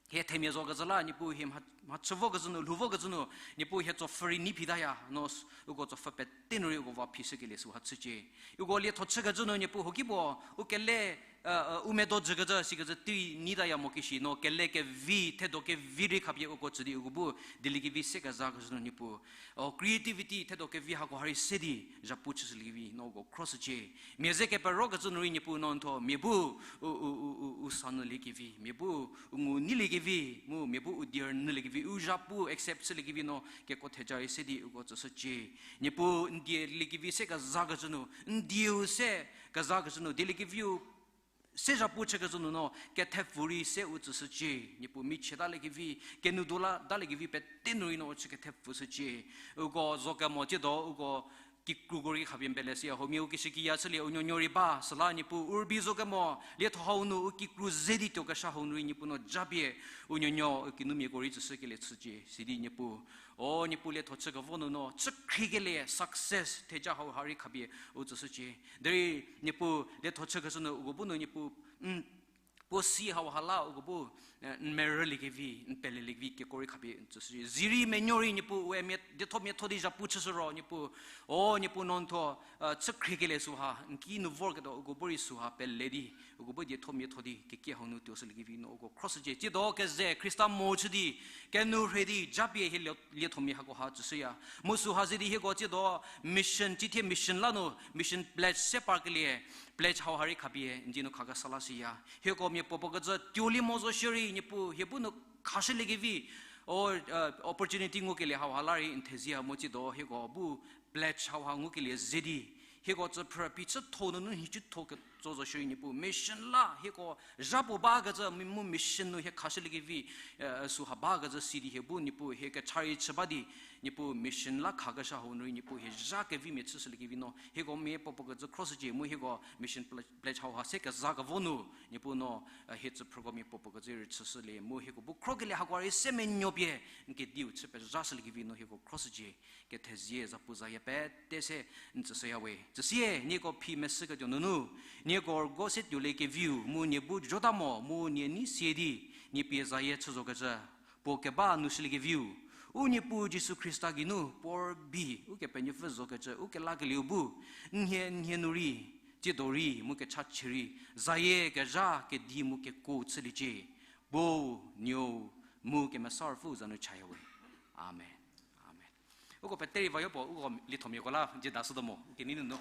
hie themia zokecü la Niepuu hie mha, mha chü vokecü nu, lhou vokecü nu, Niepuu hie tsopfhü rei nei phitaya no s-, uko tsopfhü pete nu rei uko va phishükelie süha chücie. Uko lietho chükecü nu Niepuu huokipuo u kele, u medo jükecü sikecü tei neitaya mo kishi no kele kevi, thedo kevi rei khapie uko tsü di uko bu dieliekevi se kezakecü nu Niepuu, o creativity thedo kevi hako ha rei se di zhapu chüshüliekevi no uko khroshücie. Mia ze keperokecü nu rei Niepuu no n thuo mia bu u, u, u, u, u sa nyüliekevi, mia bu u ngu neiliekevi, mu mia bu u die rünyüliekevi, u zhapu accept chüliekevi no kekuo theja rei se di uko tsüshücie. Niepuu n dieliekevi se kezakecü nu, n dieu se kezakecü nu, dieliekeviu se zhapu chükecü nu no kethepfü rei se u tsüshücie. Niepuu michie taliekevi, kenou do la taliekevi pete nu rei no u chü kethepfüshücie. Uko zokemo tsiedo uko kikruko rei khapie n peleshüya, huomia u kishükiya chülie u nuonuo rei ba, süla Niepuu u rübei zokemo lietho hau nu u kikru ze di tuokeshü hau nu rei Niepuu no japie u nuonuo u kinumiako rei tsüshükelie chücie. Sidi Niepuu, o Niepuu lietho chükevo nu no chükhriekelie success theja hauha rei khapie u tsüshücie. Derei Niepuu lietho chükecü nu uko bu nu Niepuu, puo si hauha la uko bu n merüliekevi, n peleliekevi keko rei khapie n tsüshücie. Zirei menuo rei Niepuu ue mia, diethomiatho di zhapu chüshü ro Niepuu, o Niepuu no n thuo chükhriekelie süha n ki nu vorketuo uko bu rei süha pele di, uko bu diethomiatho di kekie hau nu tuoshüliekevi no uko khroshücie. Tsiedo keze Khrista mo chü di, kenou rhei di japie hie lie, liethomia hakoha tsüshüya. Mu süha ze di hieko tsiedo mission, cithie mission la nu mission pledge se parkelie, pledge hauha rei khapie n die nu khakesa lashüya. Hieko mia puopuo kecü tuolie mo zo shierei Niepuu hie bu nu khashüliekevi, o opportunity ngukelie hauha la rei n thezieya mu tsiedo hieko bu pledge hauha ngukelie ze di, hieko tsüphrü phichütho nunu nhicutho ketso zo shierei Niepuu mission la hieko zha puo bakecü mu mission nu hie khashüliekevi, süha bakecü si di hie bu Niepuu hie kecha rei chü ba di, Niepuu mission la khakeshü hau nu rei Niepuu hie zha kevimia chüshüliekevi no hieko mia puopuo kecü khroshücie mu hieko mission pledge hauha se kezakevo nu Niepuu no hie tsüphrüko mia puopuo kecü rei chüshülie mu hieko bu khrokelie hakoha rei se menuo pie n kediu chü pezhashüliekevi no hieko khroshücie. Kethezie zapu zayie pete se n tsüshüya we. Tsüsie nieko phi mesüketuo nunu, nieko rügo se tuoliekeviu mu nie bu jota mo mu nie nei sie di, nie pie zayie chü zokecü, puo keba nu shüliekeviu, u Niepuu Jisu Khrista geinu puo rübei Ukepenuopfü zokecü u kelakelieu bu, n hie n hie nu rei, tsiedo rei mu kechachie rei, zayie kezha kedi mu kekuo chüliecie. Puo, Nuou, mu Kemesa Ruopfü za nu chaya we. Amen. Amen. Uko pete rei vayo puo uko liethomiako la jeda shütuo mo, u kenei nunu.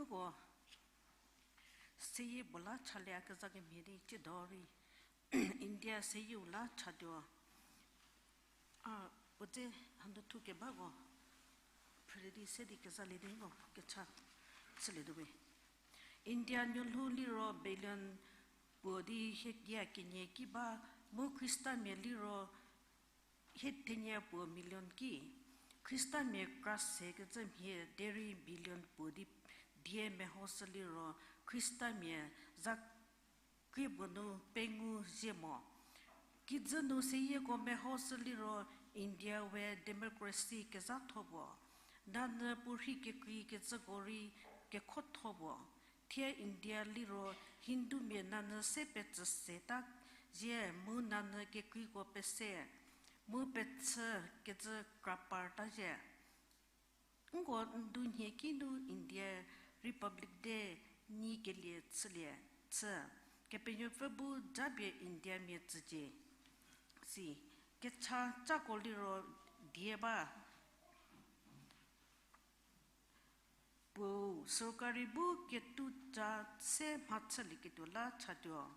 Ko seyie puo la chalie kezha kemhie di tsiedo rei India seyieu la chatuo. A, puo dze hanu thu kebako phrülie di se di kezalie di no kecha chülietuo we. India nuolhou liro billion puo di hiedia kenie ki ba, mu Khristamia liro hie thenie puo million ki. Khristamia kra se kecü mhie derei billion puo di die mehoshü liro Khristamia za krie puo nu pengou zie mo. Kijü nu seyieko mehoshü liro India we democracy kezhatho puo, nanyü puorhi kekrei kecüko rei kekhotho puo. Thie India liro Hindumia nanyü se petsü seta zhie mu nanyü kekreiko pese mu pechü kecü krapar ta zhie. Nko ndu nhie ki nu India Republic Day nyi kelie chülie chü. Kepenuopfü bu japie Indiamia tsücie. Si, kecha cako liro die ba. Puou, sorkari bu ketuca se mhachülieketuo la chatuo.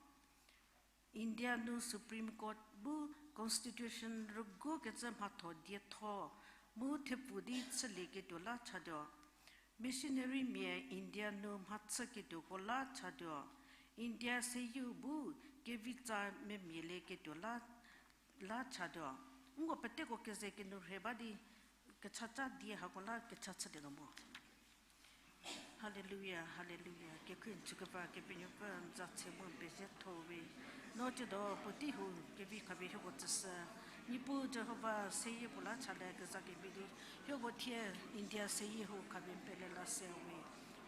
India nu Supreme Court bu Constitution rüguokecü mhatho dietho mu thepfu di chülieketuo la chatuo. Missionarymia India nu mhachüketuoko la chatuo. India seyieu bu kevitsa memialieketuo la, la chatuo. Nko peteko keze kenu rhe ba di kechaca die hako la kecha chülie mo. Hallelujah, hallelujah. Kekhrie n chükeba Kepenuopfü n za tse mu n pezie tho we. No tsiedo puotei hu kevi khapie hieko tsüshü. Niepuu Jihova seyie puo la chalie kezha kemhie di hieko thie India seyie hu khapie n pele la se we.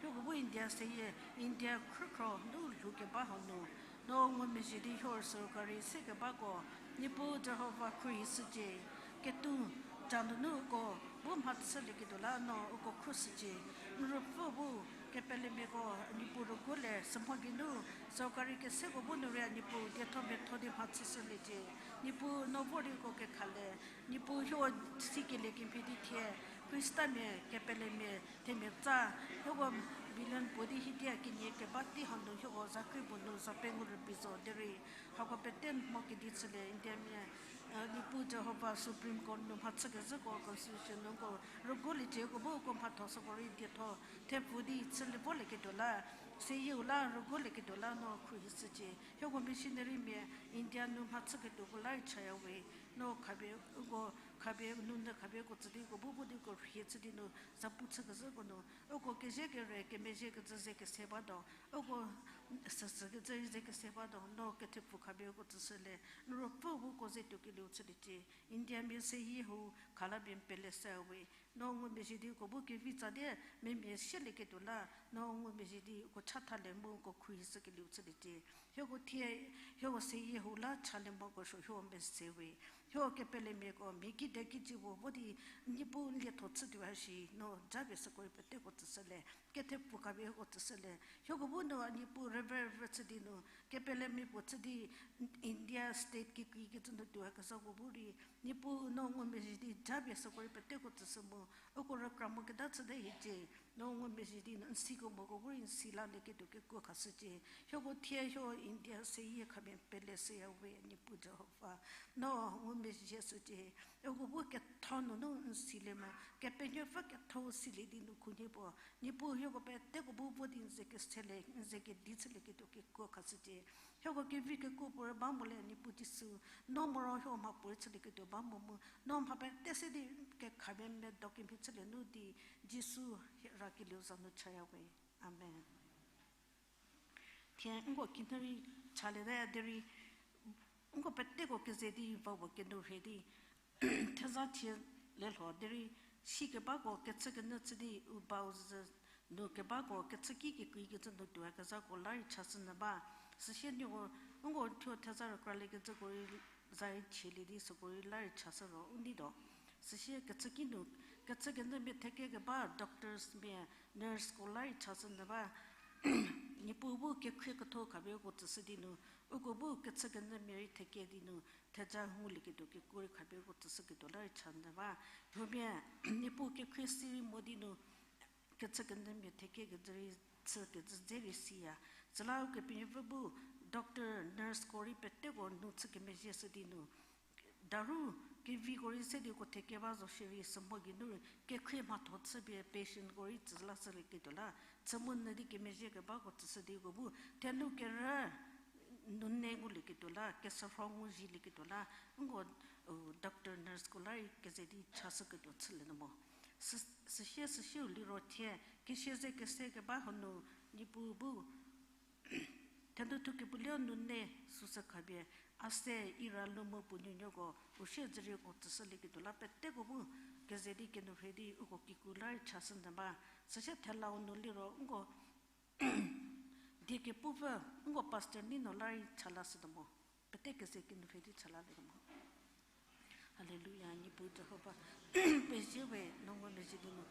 Hieko bu India seyie, India khrükhro nu lhoukeba hau nu, no ngumezhie di hieko sorkari sekebako, Niepuu Jihova khruohishücie. Ketuo ca nunu uko bu mhachülieketuo la no uko khruohishücie. N ruopfü bu kepelemiako Niepuu rüguolie, sümho geinu sorkari keseko bu nu rei Niepuu dietho miatho di mhachüshüliecie. Niepuu no vor di uko kekhale, Niepuu hieko sikelie kemhie di thie Khristamia kepelemia themia tsa, hieko billion puo di hiedia kenie keba tei hanu hieko zakri puo nu za pengou rübei zo derei hako pete mho kedi chülie Indiamia, Niepuu Jihova Supreme Court nu mhachükezhüko Constitution nu uko rüguoliecie, uko bu uko mhatho süko rei dietho thepfu di chülie volieketuo la, seyieu la rüguolieketuo la no khruohishücie. Hieko missionarymia India nu mhachüketuoko la rei chaya we, no khapie uko khapie nunu khapie uko tsü di uko bu bu di uko rhie chü di nu zapu chükezhüko nu uko kezie kere kemezhie kecü ze kese ba do, uko süsü kecü ze kese ba do, no kethepfu khapie uko tsüshülie, n ruopfü bu uko ze tuokelieu chüliecie. Indiamia seyie hu khalapie n pele se we, no ngumezhie di uko bu kevitsa di memia sielieketuo la, no ngumezhie di uko chathalie mu uko khruohishükelieu chüliecie. Hieko thie, hieko seyie hu la chalie moko suo hieko mese we. Hieko kepelemiako mhi kide kiji puo vo di Niepuu n lietho chütuo ha shi, no japie süko rei peteko tsüshülie. Kethepfu khapie hieko tsüshülie. Hieko bu nu a Niepuu rüve rüve chü di nu, kepelemia puo chü di India state kekreikecü nu tuoyakezhako bu rei, Niepuu no ngumezhie di japie süko rei peteko tsüshü mu, uko rükra moketa chüte hiecie, no ngumezhie di n sikemoko bu rei n si lalieketuo kekuo khashücie. Hieko thie hieko India seyie khapie n pele seya we Niepuu Jihova. No ngumezhie shücie. Uko bu ketho nunu n silie mo, Kepenuopfü ketho silie di nu khunhie puo, Niepuu hieko peteko bu vo di n ze kesele, n ze kedi chülieketuo kekuo khashücie. Hieko kevi kekuo puorei ba molie Niepuu Jisu, no moro hieko mha puorei chülieketuo ba mo mu, no mha pete se di kekhapie medo kemhie chülie nu di Jisu rakelieu za nu chaya we. Amen. Thie nko kinurei chaliete derei, nko peteko keze di va puo kenu rhie di, theza chie le lho derei, sikebako kechükenyü chü di u bau zü nu kebako kechüki kekreikecü nu tuoyakezhako la rei chashünyü ba. Süsie nieko, nko thuo theza rükraliekecüko rei za rei chielie di süko rei la rei chashü ro u nei tuo. Süsie kechüki nu, kechükenyümia thekekeba doctors mia, nurse ko la rei chashünyü ba. Niepuu bu kekhrie ketho khapie uko tsüshü di nu, uko bu kechükenyümia rei theke di nu, theja ngulieketuo kekuo rei khapie uko tsüshüketuo la rei chanyü ba. Huomia, Niepuu kekhrie si rei mo di nu, kechükenyümia thekie kezü rei chü kezü dze rei siya. Süla Ukepenuopfü bu doctor, nurseko rei peteko nu chü kemezhie shü di nu, daru keviko rei se di uko thekie ba zo shierei sümho geinu rei kekhrie mhatho chüpie patientko rei tsü la shülieketuo la, chü mu nyü di kemezhie kebako tsüshü di uko bu thenu kerü nunei ngulieketuo la, kesürho ngu zhielieketuo la, nko, u, doctor, nurseko la rei keze di chashüketuo chülie nu mo. Sü-, süsie süsieu liro thie, kesia ze kese keba hanu, Niepuu bu thenu thu kepulie nunei süsü khapie, a se ira lu mu puo nuonuoko, u siedzürieko tsüshülieketuo la peteko bu, keze di kenou rhei di uko kikru la rei chashü nyü ba, süsie thelau nu liro nko, die kepupfü, nko pastor Nino la rei cha lashütuo mo. Pete keze kenou rhei di cha lalietuo mo. Haleluya, Niepuu Jihova, pezie we, no ngumezhie di nu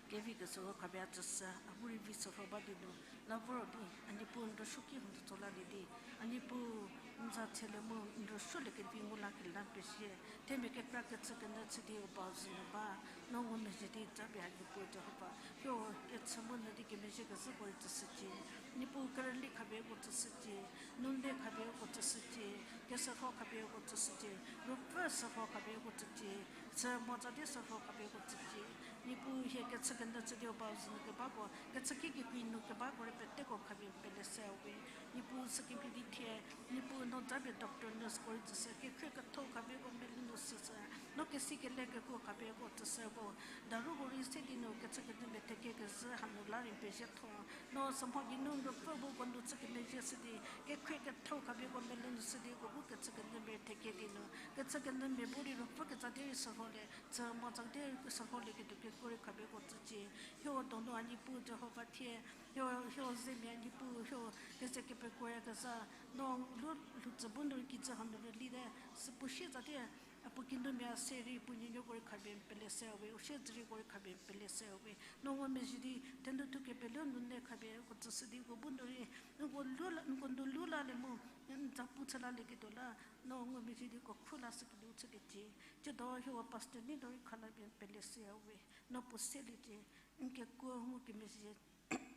kevi kesüro khapie a tsüshü, a bu rei vi sürho ba di nu, la voro di, a Niepuu n rüsuoki hutso lalie di, a Niepuu n za tselie mu n rüsuoliekevi ngu lakelie pezie, themia kekra kechükenyü chü di u bau zhü nu ba, no ngumezhie di japie a Niepuu Jihova, hio kechü mu nyü di kemezhie kezhüko rei tsüshücie, Niepuu kerüli khapie uko tsüshücie, nunei khapie uko tsüshücie, kesürho khapie uko tsüshücie, ruopfü sürho khapie uko tsücie, sü mhodzü di sürho khapie uko tsücie, Niepuu hie kechükenyü chü di u bau zhü nu kebako, kechüki kekreinu kebako rei peteko khapie n pele se we, Niepuu sükemhie di thie, Niepuu no japie doctor, nurseko rei tsüshü, kekhrie ketho khapie uko mele nu süshü, no kesi kele kekuo khapie uko tsüshü vo, daruko rei se di nu kechükenyümia thekie kezhü hanu la rei n pezietho, no sümho geinu n ruopfü bu uko nu chü kemezhie shü di, kekhrie ketho khapie uko mele nu shü di uko bu kechükenyümia thekie di nu, kechükenyümia bu rei ruopfü kezha di rei sürholie, chü mhodzü di rei sürholieketuo kekuo rei khapie uko tsücie, hio donu a Niepuu Jihova thie, hio, hio zemia Niepuu, hio keze kepekuoyakezha, no lu, lhoutsü bu nu rei kijü hanu rülite, süpuo siezha di, a puo kinumia se rei puo nuonuoko rei khapie n pele se we, u siedzürieko rei khapie n pele se we, no ngumezhie di, thenu thu kepulie nunei khapie uko tsüshü di uko bu nu rei, nko lu la, nko nu lu lalie mu, n za pu chü lalieketuo la, no ngumezhie di uko khru lashükelieu chüliecie, tsiedo hio pastor Nino rei khala pie n pele se we, no puo seliecie, n kekuo ngukemezhie,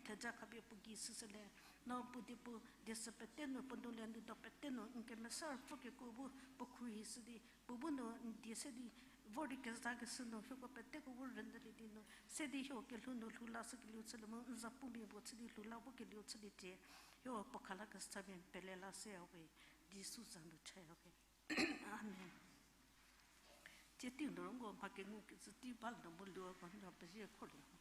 theja khapie puo gei shüshülie, no puo di puo di sü pete nu, puo nu le nu do pete nu, n kemesa ruopfü kekuo bu puo khruohishü di, puo bu nu n die se di, vor di kezakeshü nu, hieko peteko bu rünyülie di nu, se di hio kelhou nu lhou lashükelieu chülie mu, n za pumia puo chü di lhou la vokelieu chüliecie, hio puo khalakesa pie n pele la se we, Jisu za nu chaya we. Amen. Tsie teiu nu ro nko mha kengu kecü tei ba le nu mu luoko n pezie kholieho.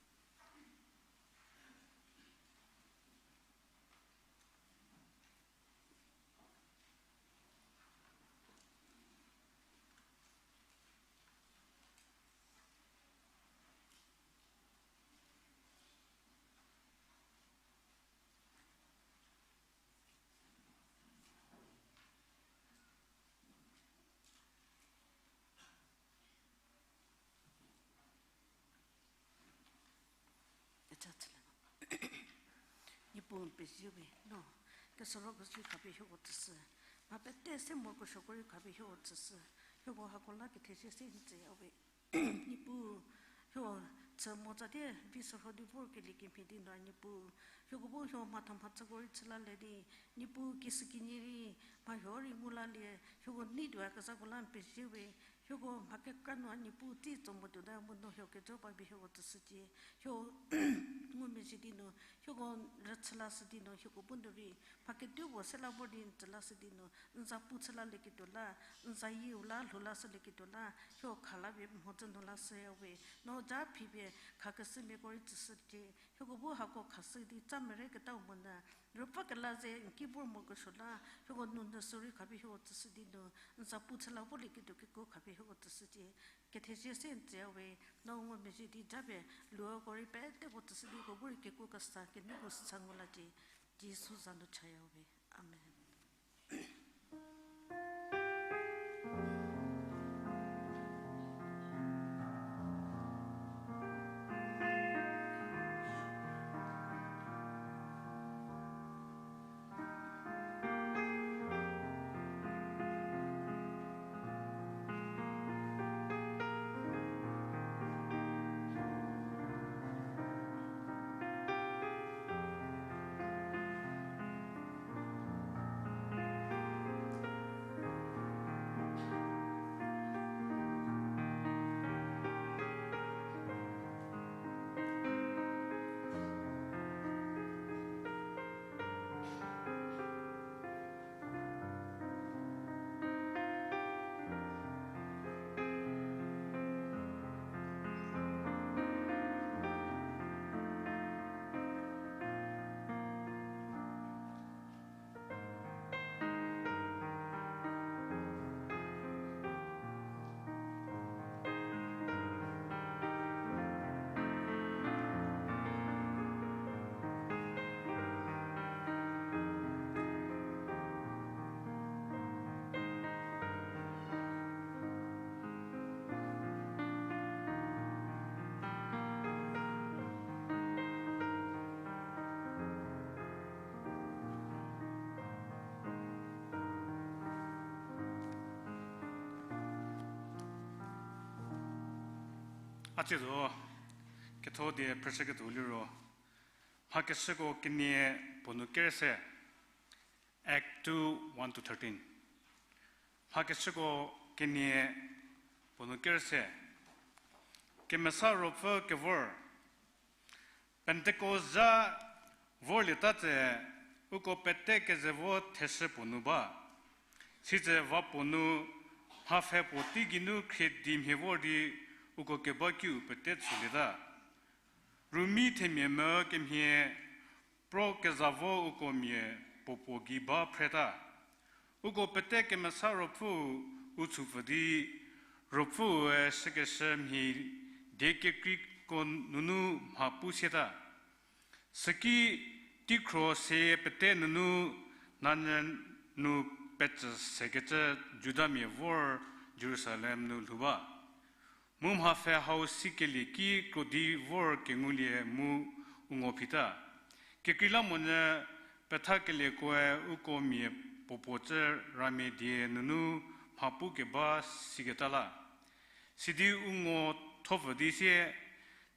Niepuu n pezie we, no kesüro kezhü khapie hieko tsüshü. Mha pete se morokesuoko rei khapie hieko tsüshü. Hieko hako la kethezie se n tsüya we. Niepuu, hio chü motsa di vi sürho di vorkelie kemhie di nu a Niepuu, hieko bu hio mhatho mhachüko rei chü lalie di, Niepuu kishükinyi rei mha huo rei ngu lalie, hieko nei tuoyakezhako la n pezie we, hieko mha kekra nu a Niepuu tei tso motuo ta mu no hio kejo ba pie hieko tsüshücie, hio ngumezhie di nu, hieko rüchü lashü di nu, hieko bu nu rei mha kedipuo se la vor di n tsü lashü di nu, n za pu chü lalieketuo la, n zayieu la lhou lashülieketuo la, hio kha la pie mhodzü nu lashüya we, no ja phi pie khakeshümiako rei tsüshücie, hieko bu hako khashü di tsa mereketau monyü, ruopfü kela ze n ki vor mokesuo la, hieko nu nyü sü rei khapie hieko tsüshü di nu, n za pu chü la volieketuo kekuo khapie hieko tsüshücie, kethezie se n tsüya we, no ngumezhie di japie luoko rei peteko tsüshü di hieko bu rei kekuo kesa kenei puo sa ngu lacie, Jisu za nu chaya we. Amen. A tsiedo, ketho die phrüshüketuo liro, Mhakechüko kenie puo nu kerese, Act two, one to thirteen. Mhakechüko kenie puo nu kerese, Kemesa Ruopfü kevor. Pentecost zha vorlieta tse, uko pete keze vo theshü puo nu ba. Sitse va puo nu, mhapfhe puo teigeinu khrie di mhie vor di uko keba kiu pete tsülieta. Rumi themia mü kemhie, pro keza vo uko mia puo puo gei ba phreta. Uko pete Kemesa Ruopfüu u chupfü di, Ruopfüue shükeshü mhie die kekreiko nunu mha pu sieta. Süki teikhro seyie pete nunu nanyü nu pecü sekecü Judamia vor Jerusalem nu lhou ba. Mu mhapfhe hau sikelie ki krodi vor kengulie mu u ngo phita. Kekreilamonyü pethakeliekoe uko mia puo puo cü ramia die nunu mha pu keba siketa la. Sidi u ngo thopfü di sie,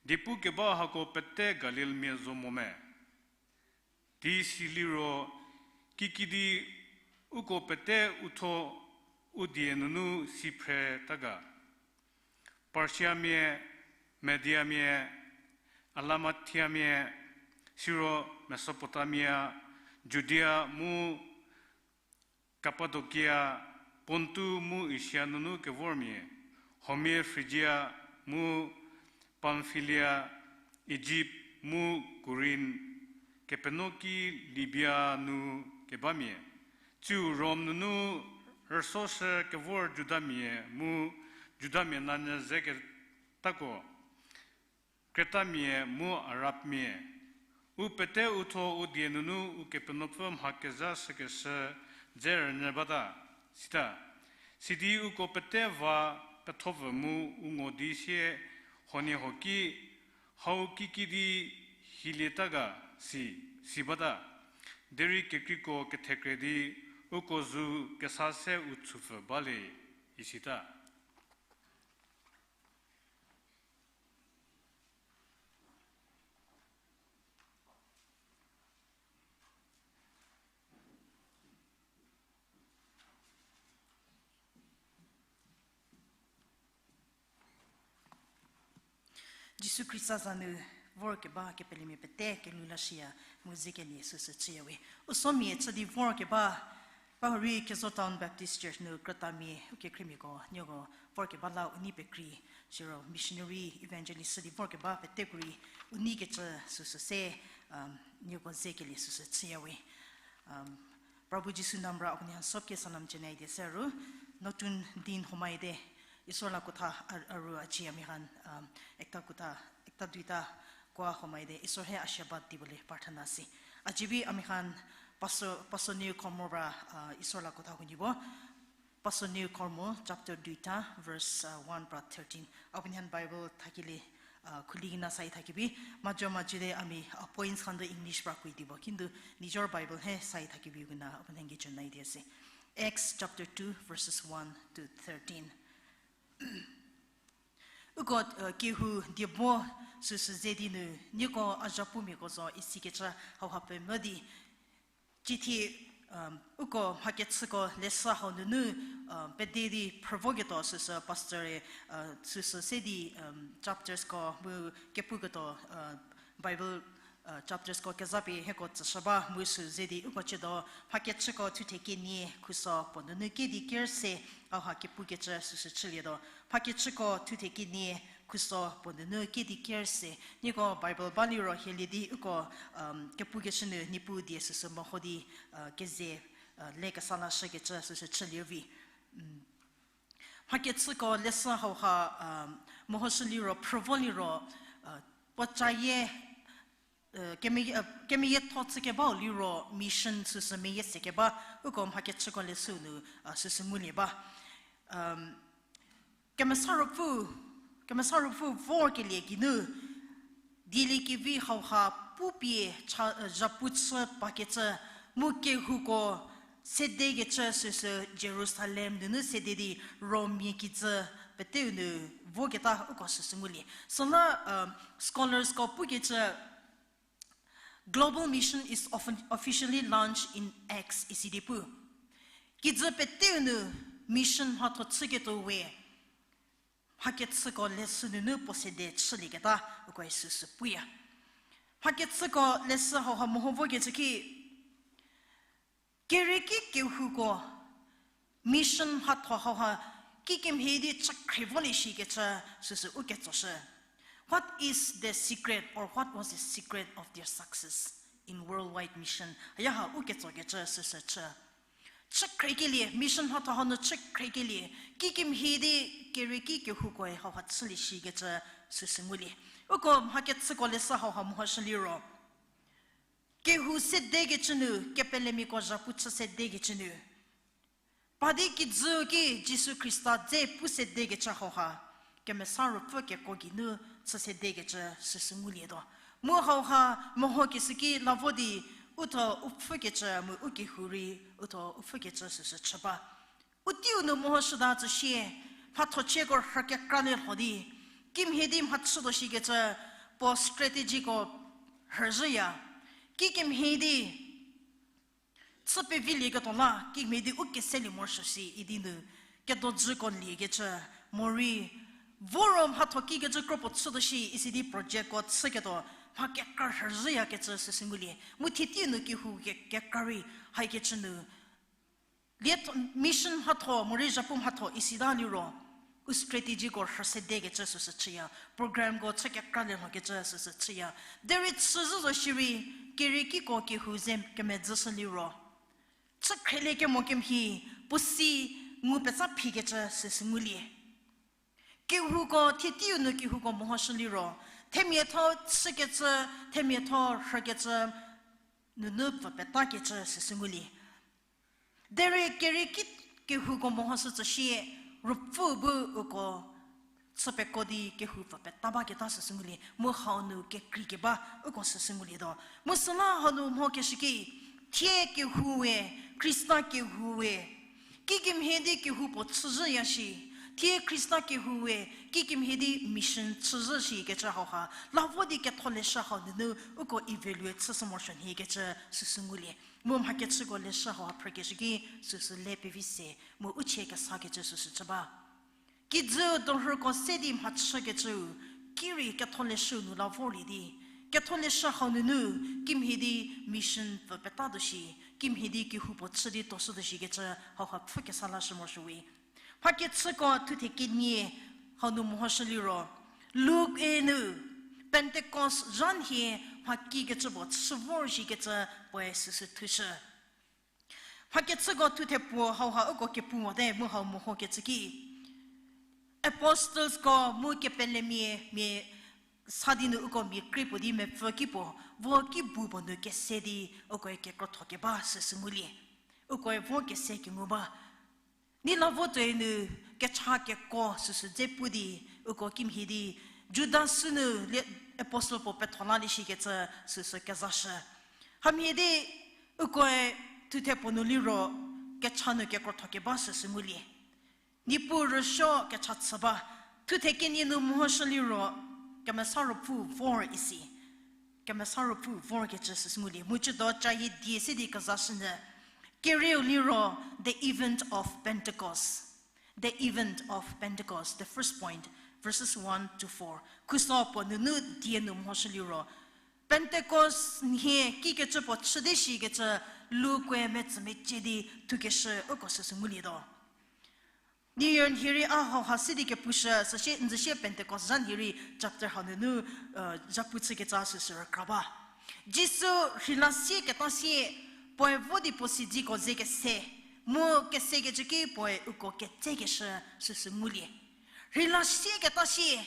Diepu keba hako pete Galilmia zo mo me? Di siliro, kikidi uko pete uthuo u die nunu si phreta ga? Parsiamia, Mediamia, Elamathiamia, siro Mesopotamia, Judia mu Kapadokia, Pontu mu Asia nunu kevormia, huomia Frigia mu Pamfilia, Ijipt mu Kurin, Kepenuoki Libia nu kebamia, tsiu Rom nunu rüsoshü kevor Judamia mu Judamia nanyü zeketako, Kretamia mu Arabmia, u pete uthuo u die nunu Ukepenuopfü mha kezha shükeshü dze rünyü bata, sita. Sidi uko pete va pethopfü mu u ngo di sie huoniehuo ki, hau kikidi hilieta ga si, si bata. Derei kekreiko kethekre di uko zu kesa se u chupfü balie, isita. Jisu Khrista za nu vorkeba kepelemia pete kelhou lashüya mu zekelie süsü chüyawe. U somia chü di vorkeba, ba hurei Khezo Town Baptist Church nu krütamia, u kekhriemiako, nieko vorkeba la u nei pekrei, siro missionary, evangelist chü di vorkeba peteko rei u nei kecü süsü se, nieko zekelie süsü chüyawe. Prabhu Jisu number a uko nihan sop ke salam chenai die seru, notun din homaide, Isor la kotha aru aji a mia khan, ekta kotha, ekta duita kwa homaide, Isor he ashirwad di bole prarthana si. Aji bi a mia khan Pastor Neiu Khormo bra Isor la kotha hunie bo. Pastor Neiu Khormo chapter duita verse one pra thirteen. A uko nihan Bible thakelie, khuli kina sai thakebi, majo majide a mia points khan do English pra kui di bo. Kintu nijor Bible he sai thakebi kina a uko nihan ki chonai die se. Acts chapter two verses one to thirteen. Uko kehou diebo süsü ze di nu, nieko a zhapumiako zo isikecü hauha pemvü di, cithie uko mhakechüko leshü hau nunu pede di phrüvoketuo süsü pastor-e süsü se di chaptersko mu kepuketuo Bible chaptersko kezapie hieko tsüshü ba mu sü ze di uko chütuo, mhakechüko thuthe kenie khuso puo nunu kedi ker se, hauha kepukecü süsü chülietuo. Mhakechüko thuthe kenie khuso puo nunu kedi ker se, nieko Bible baliro hielie di uko kepukecü nu Niepuu die süsü meho di keze le kesa lashükecü süsü chülie vi. Mhakechüko leshü hauha mehoshüliro phrüvoliro puo cayie kemeyietho chükebau liro mission süsü meyie sekeba, uko mhakechüko leshüu nu süsü ngulie ba. Kemesa Ruopfü, Kemesa Ruopfü vorkelie geinu dieliekevi hauha pupie zhapu chü pakecü, mu kehouko sedekecü süsü Jerusalem nunu sede di Rommia kijü peteu nu voketa uko süsü ngulie. Süla, um, scholarsko pukecü, Global mission is often officially launched in Acts isi di pu. Kijü peteu nu mission mhatho chüketuo we, mhakechüko leshü nunu puo sede chülieketa uko süsü puya. Mhakechüko leshü hauha meho vokecü ki, kerieki kehouko mission mhatho hauha kikemhie di chükhrie volie shikecü süsü u ketsoshü. What is the secret, or what was the secret of their success in worldwide mission? Haya ha u ketsokecü süsü chü. Chükhriekelie, mission mhatho hau nu chükhriekelie, kikemhie di kerieki kehoukoe hauha chülie shikecü süsü ngulie. Uko mhakechüko leshü hauha mehoshü liro, kehou sedekecü nu, kepelemiako zhapu chü sedekecü nu, pa di kijü ki Jisu Khrista dze pu sedekecü hauha, Kemesa Ruopfü keko geinu chü sedekecü süsü ngulietuo. Mu hauha mehokeshü ki la vo di, uthuo u pfhükecü mu u kehou rei uthuo u pfhükecü süsü chü ba. U teiu nu mehoshüta tsü sie, mhathochieko rhü kekra le lho di, kimhie di mhachütuo shikecü, puo strategyko rhüzhüya. Kikemhie di chü pevilieketuo la, kimhie di u keselie morosuo si idi nu, kedojüko liekecü, morei, voro mhatho kikecü kropuo chütuo shi isi di projectko chüketuo, mha kekra rhüzhüyakecü süsü ngulie. Mu thie teiu nu kehou ke-, kekra rei, haikecü nu, lie mission mhatho, morei zhapu mhatho isita liro, u strategyko rhü sedekecü süsü chüya, programko chü kekra le lhokecü süsü chüya. Derei chüzhü zo shierei, keriekiko kehou ze kemedzüshü liro, chükhrielie kemo kemhie, puo si ngu petsa phikecü süsü ngulie. Kehouko, thie teiu nu kehouko mehoshü liro, themiatho chükecü, themiatho rhükecü, nunu pfü petakecü süsü ngulie. Derei kerieki kehouko mehoshü tsü sie, Ruopfü bu uko chü peko di kehou pfü peta baketa süsü ngulie, mu hau nu kekreikeba uko süsü ngulietuo. Mu süla hanu mehokeshü ki, thie kehou we, Khrista kehou we, kikemhie di kehou puo chüzhüya shi, thie Khrista kehou we, kikemhie di mission chüzhü shikecü hauha, la vo di ketholeshü hau nunu uko evaluate chüshü morosuo nhie kecü süsü ngulie. Mu mhakechüko leshü hauha phrükeshü ki süsü le pevi se, mu u chie kesakecü süsü chü ba. Kijü dorhüko se di mhachükecüu, ki rei ketholeshüu nu la vorlie di, ketholeshü hau nunu, kimhie di mission pfü petatuo shi, kimhie di kehou puo chü di tuoshütuo shikecü hauha pfhü kesa lashü morosuo we. Mhakechüko thuthe kenie hau nu mehoshü liro, Luk-e nu, Pentecost zha nhie mha kikecü puo chü vor shikecü puoe süsü thushü. Mhakechüko thuthe puo hauha uko kepu mote mu hau mehokecü ki, apostlesko mu kepelemia mia sa di nu uko mia krei puo di mepfü ki puo, vo ki bu puo nu kese di ukoe kekrotho keba süsü ngulie. Ukoe vo kese kengu ba. Ni la vo tuoi nu kecha keko süsü dze pu di, uko kimhie di, Judas sünu lie apostle puo petho lalie shikecü süsü kezashü. Hamhie di, ukoe thuthe puo nu liro, kecha nu kekrotho keba süsü ngulie. Niepuu rüsuo kecha chü ba, thuthe kenie nu mehoshü liro, Kemesa Ruopfü vor isi. Kemesa Ruopfü vorkecü süsü ngulie. Mu cüdo cayie die se di kezashünyü. Kerieu liro, the event of Pentecost. The event of Pentecost, the first point, verses one to four. Khuso puo nunu die nu mehoshü liro, Pentecost nhie kikecü puo chü di shikecü, Luk-e metsümecie di thukeshü uko süsü ngulietuo. New Year nhie rei a hauha se di kepushü, süsie n züsie Pentecost zha nhie rei chapter hau nunu, zhapu chükecü süsü rükra ba. Jisu rheila sieketa sie, puoe vo di puo siedziko ze kese, mu kesekecü ki puoe uko ketsekeshü süsü ngulie. Rheila sieketa sie,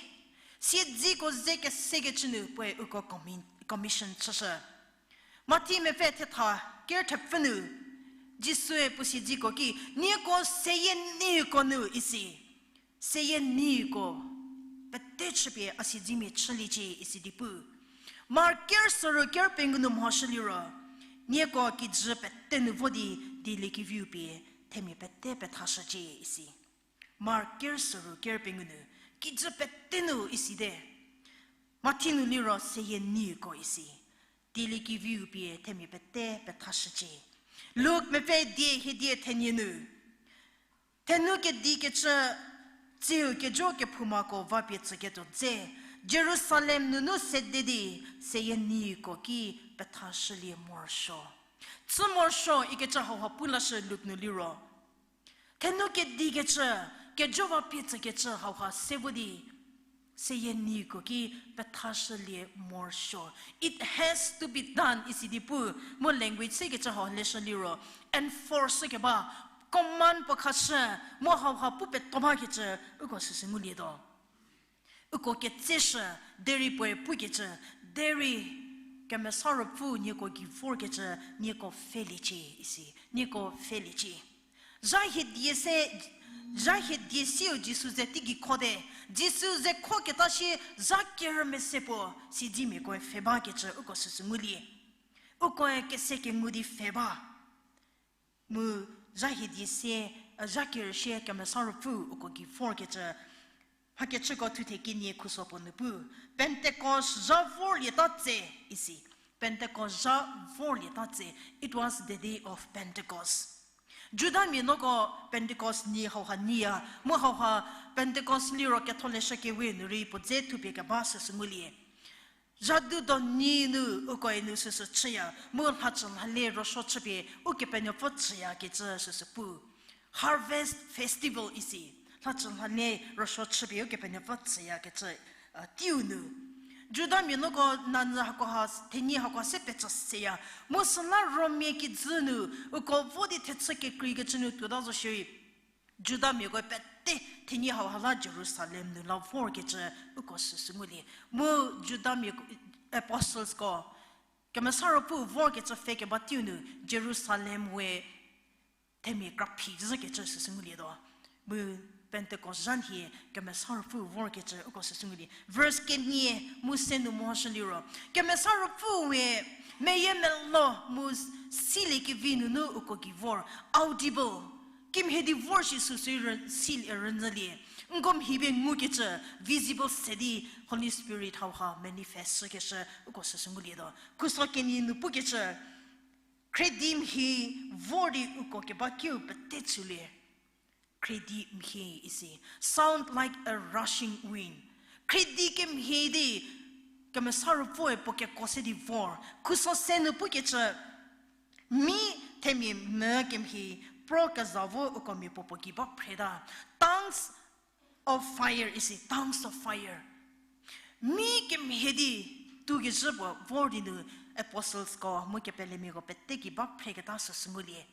siedziko ze kesekecü nu puoe uko commi-, commission chüshü. Mathi mepfü thetha ker thepfü nu, Jisue puo siedziko ki, nieko seyie neiko nu isi, seyie neiko pete chüpie a siedzimia chüliecie isi di pu. Mark ker soru ker pengou nu mehoshü liro, nieko kijü pete nu vo di dieliekeviu pie themia pete pethashücie isi. Mark ker soru ker pengou nu, kijü pete nu isite. Mathi nu liro seyie nieko isi. Tieliekeviu pie themia pete pethashücie. Luk mepfü die hiedie thenie nu, thenu kedikecü tsiu kejo kephoumako vapie tsüketuo dze, Jerusalem nunu sede di seyie nieko ki pethashülie morosuo. Chü morosuo ikecü hauha pu lashü Luk nu liro. Thenu kedikecü, kejo vapie tsükecü hauha se vo di, seyie nieko ki pethashülie morosuo. It has to be done isi di pu, mu language sekecü hau leshü liro, enforce keba, command puo khashü, mu hauha pu peto bakecü, uko süsü ngulietuo. Uko ketseshü, derei puoe pukecü, derei Kemesa Ruopfü nieko gei vorkecü, nieko pfheliecie isi, nieko pfheliecie. Zha hiedie se, zha hiedie siu Jisu ze teigei khote, Jisu ze khoketa shie zha kerü mese puo, siedzimiakoe pfhe bakecü uko süsü ngulie. Ukoe kese kengu di pfhe ba. Mu zha hiedie sie, zha kerü shie Kemesa Ruopfü uko gei vorkecü, hakecüko thuthe kenie khuso puo nu pu, Pentecost zha vorlieta tse isi. Pentecost zha vorlieta tse. It was the day of Pentecost. Judamia nuoko Pentecost nyi hauha nyiya, mu hauha Pentecost liro ketholeshü kewe nu rei puo dze thupie keba süsü ngulie. Zhadu do nyi nu ukoe nu süsü chüya, mu lhacü lhale ruosuo chüpie Ukepenuopfü tsüyakecü süsü pu. Harvest Festival isi, lhacü lhale ruosuo chüpie Ukepenuopfü tsüyakecü, teiu nu. Judamia nuoko nanyü hakoha, thenyi hakoha se pecü seya, mu süla Rommia kijü nu, uko vo di thechü kekreikecü nu tuota zo shierei. Judamiakoe pete thenyi hauha la Jerusalem nu la vorkecü uko süsü ngulie. Mu Judamia apostlesko, Kemesa Ruopfü vorkecü pfhe keba teiu nu Jerusalem we themia kraphi zhükecü süsü ngulietuo. Mu Pentecost zha nhie Kemesa Ruopfü vorkecü uko süsü ngulie. Verse kenie mu se nu mehoshü liro, Kemesa Ruopfü we meyiemeluo mu siliekevi nunu uko gei vor, audible. Kimhie di vor shi süsü rü-, silie rünyülie. N ko mhi pie ngukecü, visible se di Holy Spirit hauha manifest shükeshü uko süsü ngulietuo. Khuso kenie nu pukecü, khredi mhie vor di uko keba kiu pete chülie. Khredi mhie isi, sound like a rushing wind. Khredi kemhie di Kemesa Ruopfüe puo keko se di vor. Khuso se nu pukecü, mi themia mü kemhie, pro keza vo uko mia puo puo gei ba phreta. Tongues of fire isi, tongues of fire. Mi kemhie di tukezhü puo vor di nu apostlesko mu kepelemiako pete gei ba phreketa süsü ngulie.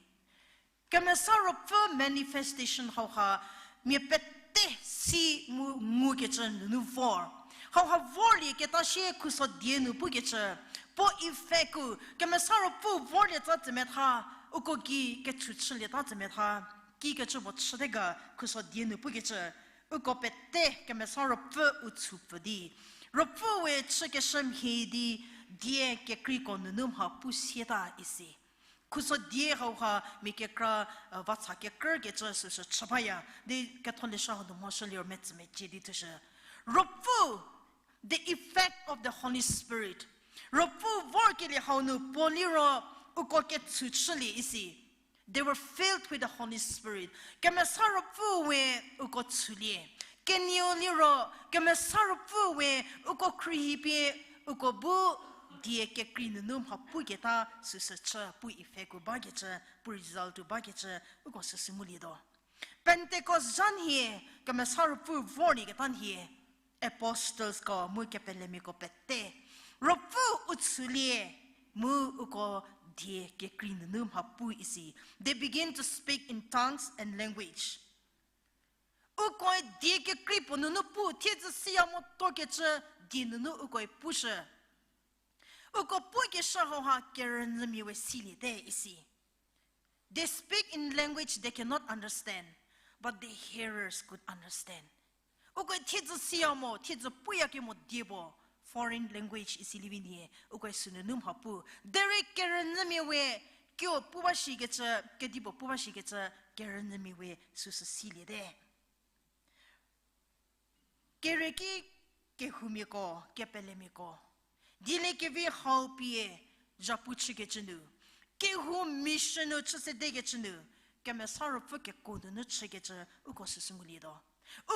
Kemesa Ruopfü manifestation hauha mia pete si mu ngukecü nunu vor. Hauha vorlieketa shie khuso die nu pukecü, puo effect-u, Kemesa Ruopfü vorlieta tsemetha, uko gei kechu chülieta tsemetha, kikecü puo chüte ga khuso die nu pukecü, uko pete Kemesa Ruopfü u chupfü di, Ruopfü we chükeshü mhie di, die kekreiko nunu mha pu sieta isi. Khuso die hauha mia kekra, vacha kekrükecü süsü chü baya di ketholeshü hau nu mehoshü liro metsü mecie di thushü. Ruopfü, the effect of the Holy Spirit. Ruopfü vorkelie hau nu puo liro uko kechu chülie isi. They were filled with the Holy Spirit. Kemesa Ruopfü we uko chülie. Kenieu liro Kemesa Ruopfü we uko khruohi pie uko bu die kekrei nunu mha puketa süsü chü pu effect-u bakecü, pu result-u bakecü, uko süsü ngulietuo. Pentecost zha nhie, Kemesa Ruopfü vorlieketa nhie, apostlesko mu kepelemiako pete, Ruopfü u chülie, mu uko die kekrei nunu mha pu isi. They begin to speak in tongues and language. Ukoe die kekrei puo nunu pu, thiedzü siya motuokecü die nunu ukoe pushü. Uko pukeshü hauha kerünyümia we siliete isi. They speak in language they cannot understand, but the hearers could understand. Ukoe thiedzü siya mo, thiedzü puyakemo die puo, foreign language isi lievi nhie, ukoe sünunu mha pu. Derei kerünyümia we, kio pu ba shikecü, kedipuo pu ba shikecü, kerünyümia we süsü siliete. Kere ki kehoumiako, kepelemiako, dieliekevi hau pie zhapu chükecü nu, kehou mission nu chü sedekecü nu, Kemesa Ruopfü kekuo nunu chükecü uko süsü ngulietuo.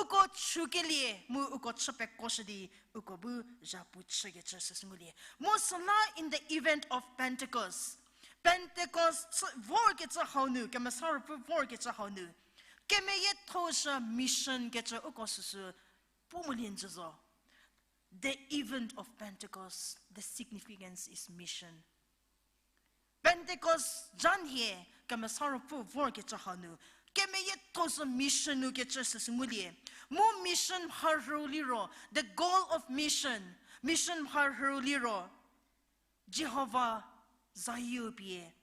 Uko chükelie mu uko chü pekoshü di uko bu zhapu chükecü süsü ngulie. Mu süla in the event of Pentecost, Pentecost chü vorkecü hau nu, Kemesa Ruopfü vorkecü hau nu, kemeyiethoshü mission kecü uko süsü pu molie njü zo. The event of Pentecost, the significance is mission. Pentecost zha nhie Kemesa Ruopfü vorkecü hau nu, kemeyiethoshü mission nu kecü süsü ngulie. Mu mission mharhüu liro, the goal of mission, mission mharhüu liro, Jihova zayieu pie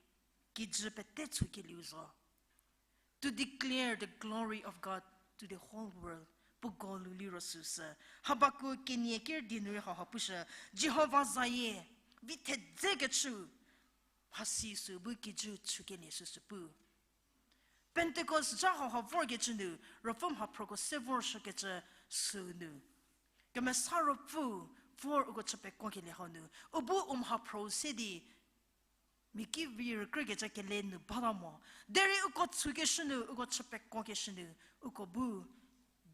kijü pete chükelieu zo. To declare the glory of God to the whole world. Puo goal-u liro süsü. Habakuk kenie ker di nu rei hauha pushü, Jihova zayie, vi thedzekecü, mhasi sü bu kijü chükelie süsü pu. Pentecost zha hauha vorkecü nu, Ruopfü mhaphroko se vorshükecü sünu, Kemesa Ruopfü vor uko chü pekokelie hau nu, u bu u mhaphro se di, mia ki vi rükrükecü kele nu bata mo. Derei uko chükeshü nu, uko chü pekokeshü nu, uko bu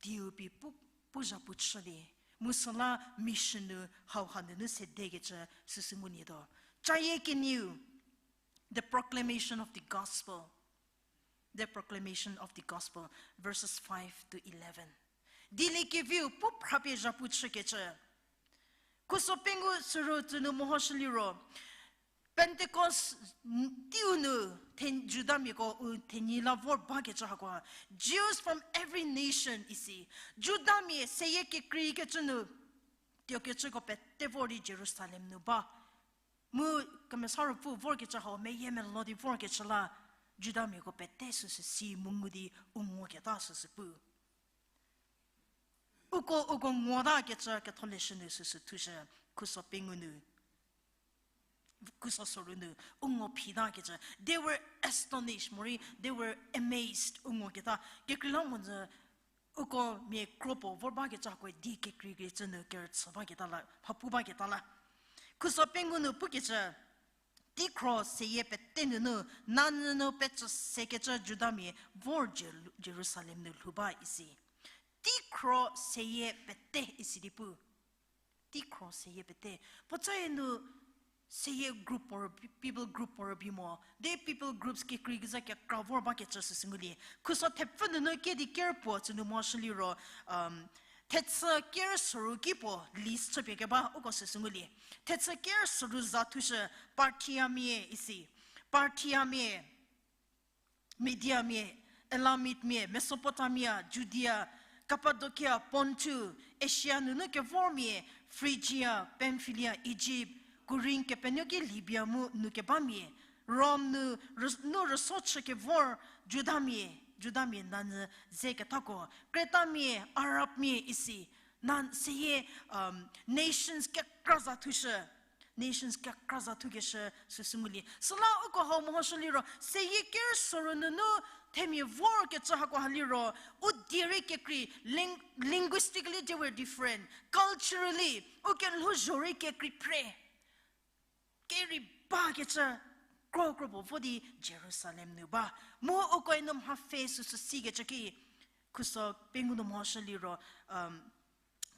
dieu pie pu, pu zhapu chülie. Mu süla mission nu hauha nunu sedekecü süsü ngulietuo. Cayie kenieu, the proclamation of the gospel. The proclamation of the gospel, verses five to eleven. Dieliekeviu pu phrapie zhapu chükecü. Khuso pengou süru tsünu mehoshü liro, Pentecost teiu nu, the-, Judamiako u thenyi la vor bakecü hakoha, Jews from every nation isi. Judamia seyie kekreikecü nu, tuokecüko pete vor di Jerusalem nu ba. Mu Kemesa Ruopfü vorkecü hau meyiemeluo di vorkecü la, Judamiako pete süsü si mu ngu di u ngoketa süsü pu. Uko, uko ngotakecü ketholeshü nu süsü thushü, khuso pengou nu, khuso soru nu, u ngo phitakecü. They were astonished, morei, they were amazed, u ngoketa. Kekreilamonyü, uko mia kro puo vor bakecü hako di kekreikecü nu kerüchü baketa la, mhapu baketa la. Khuso pengou nu pukecü, teikhro seyie pete nunu, nanyü nu pecü sekecü Judamia vor Jeru-, Jerusalem nu lhou ba isi. Teikhro seyie pete isi di pu. Teikhro seyie pete. Puocae nu seyie group puo rübei, people group puo rübei mo. De people groups kekreikecü kekra vor bakecü süsü ngulie. Khuso thepfü nunu kedi ker puo tsünu mehoshü liro, thechü ker soru ki puo list chüpie keba uko süsü ngulie. Thechü ker soru za thushü, Parthiamia isi. Parthiamia, Mediamia, Elamitmia, Mesopotamia, Judia, Kapadokia, Pontu, Asia nunu kevormia, Frigia, Pamfilia, Ijipt, Kuring kepenuoki Libia mu nu kebamia, Rom nu rüs-, nu rüso chü kevor Judamia, Judamia nanyü ze ketako, Kretamia, Arabmia isi, nan seyie, nations kekra za thushü. Nations kekra za thukeshü süsü ngulie. Süla uko hau mehoshü liro, seyie ker soru nunu themia vorkecü hakoha liro, u die rei kekrei, ling-, linguistically they were different, culturally, u kelhouzho rei kekrei phre. Kerei bakecü, kro kro puo vo di Jerusalem nu ba. Mu ukoe nu mhapfhe süsü sikecü ki, khuso pengou nu mehoshü liro,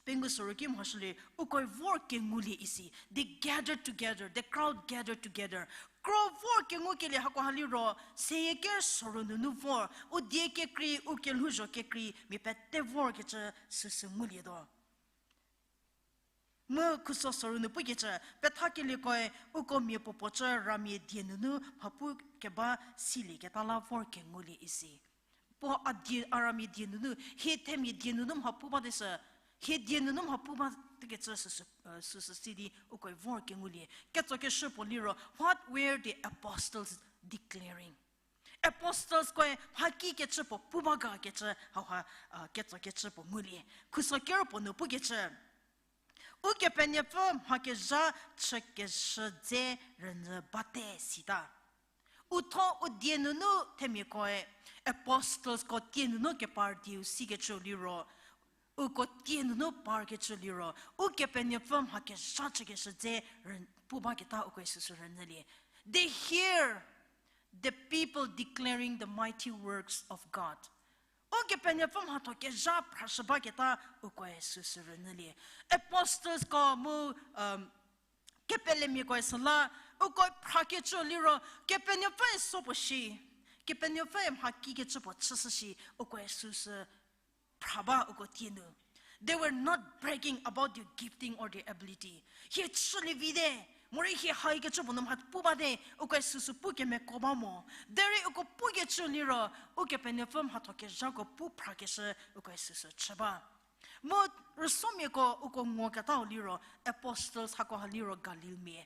pengou soru ki mehoshülie, ukoe vor kengulie isi. They gathered together, the crowd gathered together. Kro vor kengukelie hakoha liro, seyie ker soru nunu vor, u die kekrei, u kelhouzho kekrei, mia pete vorkecü süsü ngulietuo. Mu khuso soru nu pukecü, pethakeliekoe uko mia puo puocü ramia die nunu mhapu keba silieketa la vor kengulie isi. Puo a die, a ramia die nunu, hie themia die nunu mhapu ba di sü, hie die nunu mhapu ba tekecü süsü, süsü si di ukoe vor kengulie. Ketsokeshü puo liro, what were the apostles declaring? Apostelskoe mhaki kecü puo pu ba ga kecü hauha, ketsokecü puo ngulie. Khuso ker puo nu pukecü, Ukepenuopfü mha kezha chükeshü dze rünyü bate sita. Uthuo u die nunu themiakoe, apostelsko tie nunu kepar dieu sikecü liro, Uko tie nunu parkecü liro, Ukepenuopfü mha kezha chükeshü dze rü-, pu baketa ukoe süsü rünyülie. They hear the people declaring the mighty works of God. Ukepenuopfü mhatho kezha phrashü baketa ukoe süsü rünyülie. Apostlesko mu, um, kepelemiakoe süla, uko phrakecü liro, Kepenuopfüe so puo shi, Kepenuopfüe mha kikecü puo chüshü shi, ukoe süsü phra ba uko tie nu. They were not bragging about their gifting or their ability. Hie chülie vite, morei hie haikecü puo nu mha pu bate, ukoe süsü pu kemeko ba mo. Derei uko pukecü liro, Ukepenuopfü mhatho kezhako pu phrakeshü ukoe süsü chü ba. Mu rüsomiako uko ngoketau liro, apostles hakoha liro Galilmia.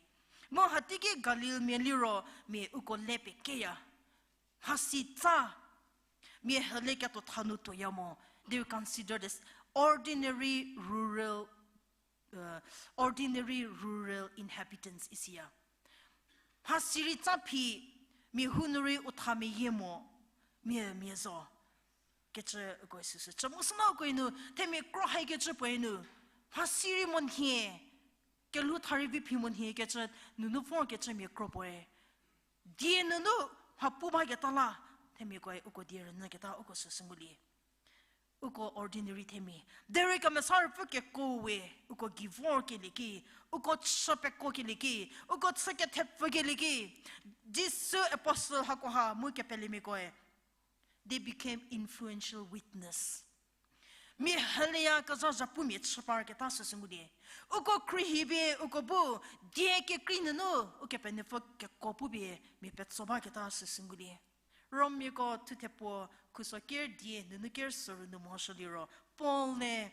Mu hatiki Galilmia liro mia uko le pekeya. Mhasi tsa, mia hüle ketuo tha nu tuoya mo. They were considered as ordinary rural, uh, ordinary rural inhabitants isiya. Mhasi rei tsa phi, mia hu nu rei u tha meyie mo, mia mia zo. Kecü uko süsü chü mu süla uko nu themia kro haikecü puoe nu, mhasi rei mo nhie, kelhou tha rei vi phi mo nhie kecü nunu vorkecü mia kro puoe, die nunu mha pu baketa la, themiakoe uko die rünyüketa uko süsü ngulie. Uko ordinary themia. Derei Kemesa Ruopfü kekuo we, uko gei vorkelie ki, uko chü pekokelie ki, uko chü kethepfükelie ki, Jisu apostle hakoha mu kepelemiakoe, they became influential witness. Mia hüleya kezha zhapumia chü parketa süsü ngulie. Uko khruohi pie uko bu, die kekrei nunu, Ukepenuopfü kekuo pupie mia petso baketa süsü ngulie. Romiako thuthe puo khuso ker die nunu ker soru nu mhoshü liro, Paul-e,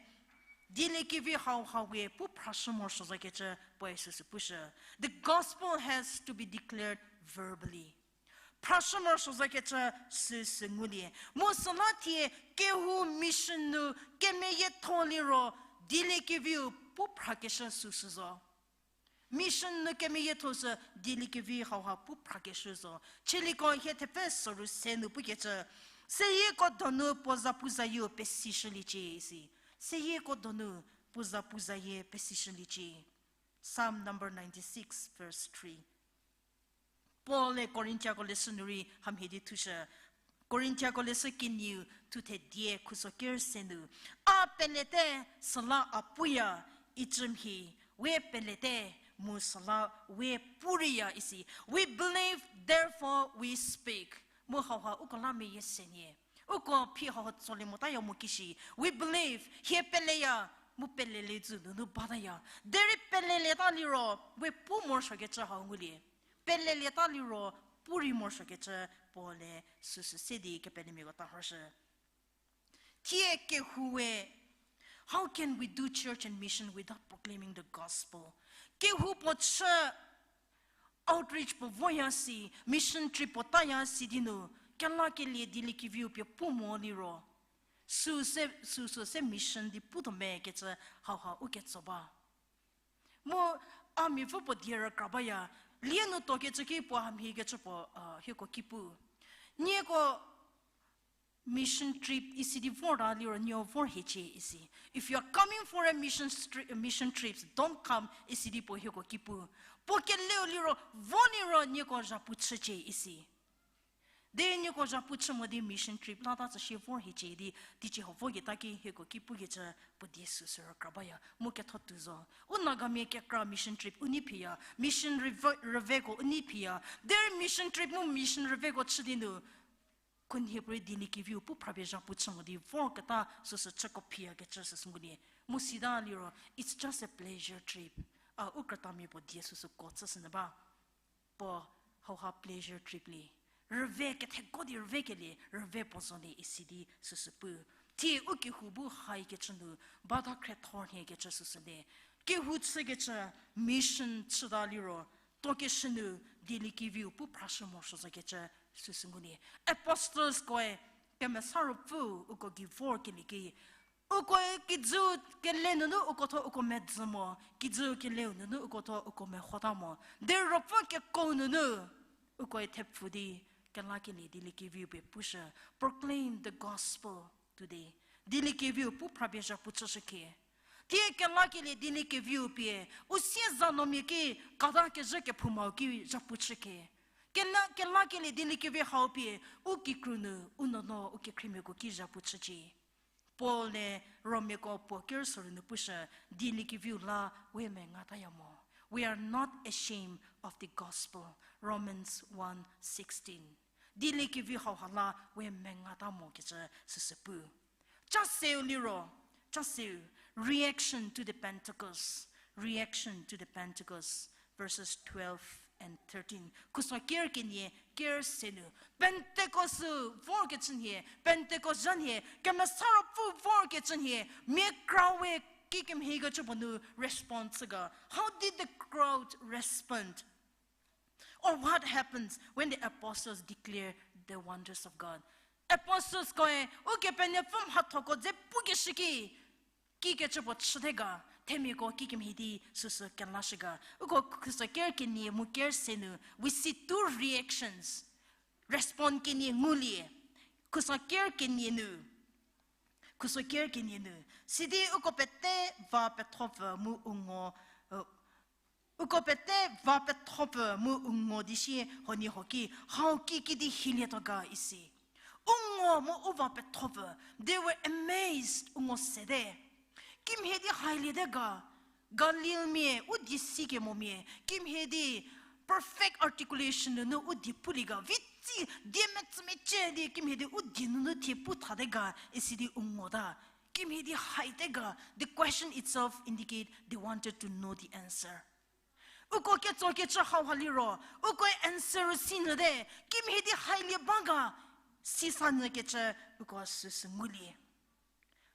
dieliekevi hauha we pu phrashü morosuo zokecü puoe süsü pushü. The gospel has to be declared verbally. Phrashü morosuo zokecü süsü ngulie. Mu süla thie kehou mission nu kemeyietho liro, dieliekeviu pu phrakeshü süsü zo. Mission nu kemeyietho sü dieliekevi hauha pu phrakeshü zo. Chieliko hie thepfü soru se nu pukecü, seyieko donu puo zapuzayieu pesishüliecie isi. Seyieko donu puo zapuzayie pesishüliecie. Psalm number ninety-six, verse three. Paul-e Korinthiako leshü nu rei hamhie di thushü. Korinthiako leshü kenieu thuthe die khuso ker se nu, a pelete, süla a puya, icü mhie, we pelete, mu süla we puriya isi. We believe, therefore we speak. Mu hauha uko la meyie se nie. Uko phi hauha tsolie motaya mo kishi. We believe, hie peleya, mu pelele dzü nunu bataya. Derei pelelieta liro, we pu morosuokecü hau ngulie. Pelelieta liro, pu rei morosuokecü Paul-e süsü se di kepelemiako ta hashü. Thie kehou we, how can we do church and mission without proclaiming the gospel? Kehou puo chü outreach puo voya si, mission trip puo taya si di nu, kelakelie dieliekeviu pie pu mo liro, süsü, süsü se mission di putuo me kecü hauha u ketso ba. Mu a miapfü puo die rükra baya, lie nu tuokecü ki puo hamhiekecü puo, hieko ki pu. Nieko mission trip isi di vorta liro nieko vor hiecie isi. If you are coming for a mission, stri- mission trips, don't come isi di puo hieko ki pu. Puo keleu liro, vo liro nieko zhapu chücie isi. Di nieko zhapu chü mo di mission trip lata tsü shie vor hiecie di, teicie hau voketa ki hieko ki pukecü puo die süsü rükra baya, mu ketho tuo zo. U Nagamia kekra mission trip u nei phiya, mission rüve- rüveko u nei phiya. Derei mission trip mu mission rüveko chü di nu, khunhie puorei dieliekeviu pu phrapie zhapu chü mo di vorketa süsü chüko phiyakecü süsü ngulie. Mu sita liro, it's just a pleasure trip. A u krütamia puo die süsü ko chüshünyü ba. Puo hauha pleasure trip lie. Rüve ketheko di rüvekelie, rüve puo zolie isi di süsü pu. Thie u kehou bu haikecü nu, bata khriethor nhiekecü süsü le. Kehou chükecü mission chüta liro, tuokeshü nu dieliekeviu pu phrashü morosuo zokecü süsü ngulie. Apostleskoe Kemesa Ruopfü uko gei vorkelie ki, ukoe kijü kele nunu uko thuo uko medzü mo, kijü keleu nunu uko thuo uko mehota mo. Derei Ruopfü kekuo nunu ukoe thepfu di kelakelie dieliekeviu pie pushü, proclaim the gospel today. Dieliekeviu pu phrapie zhapu chüshükhie. Thie kelakelie dieliekeviu pie, u sie za nuomia ki, kata kezhü kephoumau ki zhapu chükhie. Kela-, kelakelie dieliekevi hau pie, u kikru nu, u nuonuo, u kekhriemiako ki zhapu chücie. Paul-e Romiako puo ker soru nu pushü, dieliekeviu la we mengataya mo. We are not ashamed of the gospel. Romans one sixteen. Dieliekevi hauha la we mengata mo kecü süsü pu. Cha seu liro, cha seu, reaction to the Pentecost, reaction to the Pentecost, verses twelve and thirteen. Khuso ker kenie, ker se nu, Pentecost vorkecü nhie, Pentecost zha nhie, Kemesa Ruopfü vorkecü nhie, mia kra we kikemhiekecü puo nu respond chü ga. How did the crowd respond? Or what happens when the apostles declare the wonders of God? Apostleskoe Ukepenuopfü mhathoko dze pukeshü ki, kikecü puo chüte ga, themiako kikemhie di süsü kelashü ga. Uko khuso ker kenie mu ker se nu, we see two reactions. Respond kenie ngulie. Khuso ker kenie nu. Khuso ker kenie nu. Sidi uko pete va pethopfü mu u ngo, uko pete va pethopfü mu u ngo di sie huoniehuo ki, hau kikidi hilietuo ga isi. U ngo mu u va pethopfü, they were amazed, u ngo sete. Kimhie di hailiete ga, Galilmia, u die sikemomia, kimhie di perfect articulation nunu u die pulie ga, vitsi die metsümecie di kimhie di u die nunu thie pu thate ga, isi di u ngota. Kimhie di haite ga, the question itself indicate they wanted to know the answer. Uko ketsokecü hauha liro, uko answer si nyüte, kimhie di hailie ba ga, sisa nyükecü uko süsü ngulie.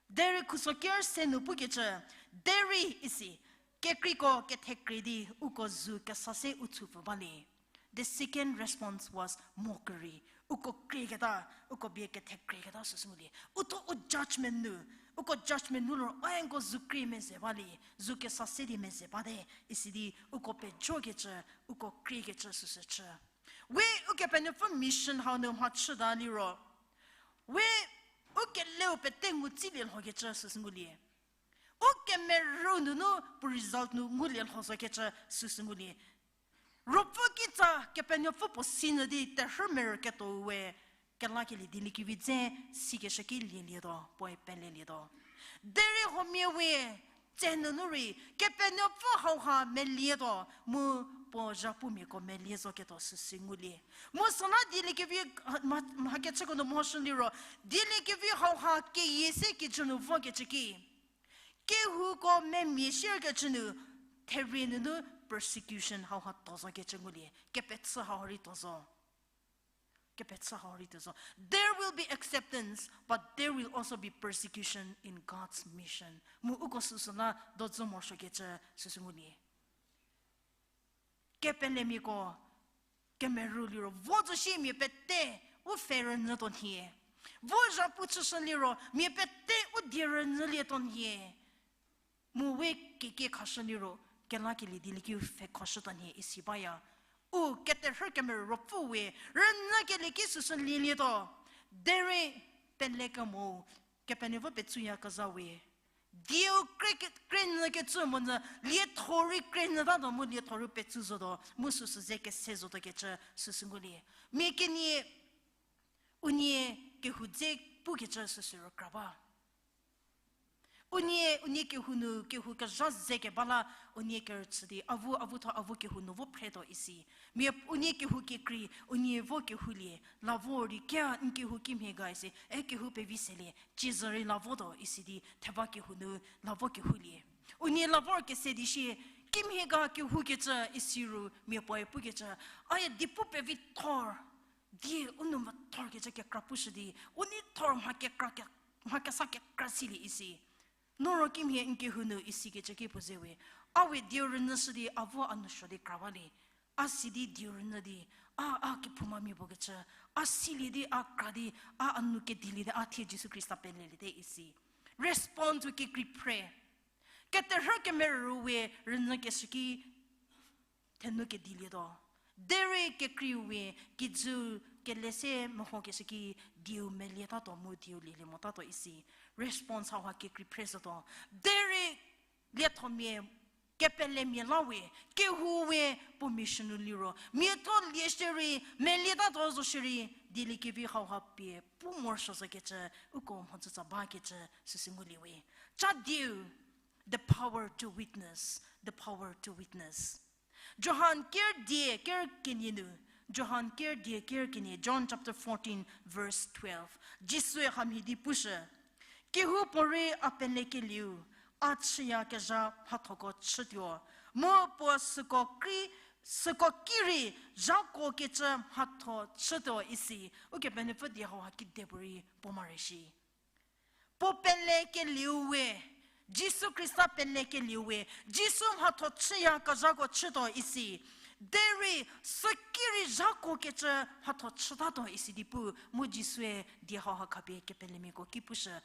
Derei khuso ker se nu pukecü, derei isi, kekreiko kethekrie di uko zu kesa se u chupfü balie. The second response was mockery. Uko krieketa, uko bie kethekrieketa süsü ngulie. Uthuo u judgment nu, uko judgment nu liro, o, nko zu krie meze balie, zu kesa se di meze bate, isi di uko pejokecü, uko kriekecü süsü chü. We Ukepenuopfü mission hau nu mhachüta liro, we u keleu pete ngu tsilie lhokecü süsü ngulie. U kemerü nunu puo result nu ngulie lho zokecü süsü ngulie. Ruopfü kitsa Kepenuopfü puo sinyü di terhü merüketuo we kelakelie dieliekevi dze sikeshü ki lielietuo, puoe pelelietuo. Derei huomia we tse nunu rei, Kepenuopfü hauha melietuo, mu puo zhapumiako melie zoketuo süsü ngulie. Mu süla dieliekevi, mha, mhakechüko nu mehoshü liro, dieliekevi hauha keyie se kijü nu vokecü ki, kehouko memia shierkecü nu, therie nunu persecution hauha tuo zokecü ngulie, kepechü hau rei tuo zo. Kepechü hau rei tuo zo. There will be acceptance, but there will also be persecution in God's mission. Mu uko süsü la dozü morosuokecü süsü ngulie. Kepelemiako, kemerü liro, vo zo shie mia pete u pfhe rünyütuo nhie. Vo zhapu chüshü liro, mia pete u die rünyülietuo nhie. Mu we kekie khashü liro, kelakelie dieliekevi pfhe khashütuo nhie isi baya. U keterhü kemerü ruopfü we, rünyükelie ki süsü lielietuo. Derei pelekemo, Kepenuopfü petsuyakezha we. Dieu kre-, krenyükecü monyü, lietho rei krenyütatuo mu lietho rei petsu zotuo, mu süsü ze kese zotuokecü süsü ngulie. Mia kenie, unie kehou dze pukecü süsü rükra ba. Unie, unie kehou nu, kehou kezha ze keba la, unie kerüchü di, avu, avutho, avu kehou nu vo phretuo isi. Mia unie kehou kekrei, unie vo kehoulie, la vor di kia n kehou kimhie ga isi, e kehou pevi selie, cie zhü rei la votuo isi di, theba kehou nu, la vo kehoulie. Unie la vor kese di shie, kimhie ga kehoukecü isi ru, mia puoe pukecü, ae di pu pevi thor, di u nou mvü thorkecü kekra pushü di, u nei thor mha kekra ke-, mha kesa kekra silie isi. No ro kimhie n kehou nu isikecü ki puo ze we. A we dieu rünyüshü di a vo a nou suo di kra balie. A si di dieu rünyü di, a, a kephoumamia puo kecü, a silie di a kra di, a, a nou kedilie di a thie Jisu Khrista peleliete isi. Respond to kekrei phre. Keterhü kemerü we rünyükeshü ki, thenu kedilietuo. Derei kekrei we kijü kele se mehokeshü ki dieu melietatuo mu dieu lielie motatuo isi. Response hauha kekrei phre zotuo. Derei liethomia kepelemia la we, kehou we puo mission nu liro miatho lie shierei, melietatuo zo shierei, dieliekevi hauha pie pu morosuo zokecü, uko mhodzütsa bakecü süsü ngulie we. Cha dieu, the power to witness, the power to witness. Johan ker die ker kenie nu, Johan ker die ker kenie, John chapter fourteen, verse twelve. Jisue hamhie di pushü, kehoupuorei a pelekelieu, a chüyakezha mhathoko chütuo, mu puo süko ki, süko ki rei zhakuokecü mhatho chütuo isi. Ukepenuopfü die hauha kidepuorei puo mare shi. Puo pelekelieu we, Jisu Khrista pelekelieu we, Jisu mhatho chüyakezhako chütuo isi. Derei süki rei zhakuokecü mhatho chütatuo isi di pu, mu Jisue die hauha khapie kepelemiako ki pushü.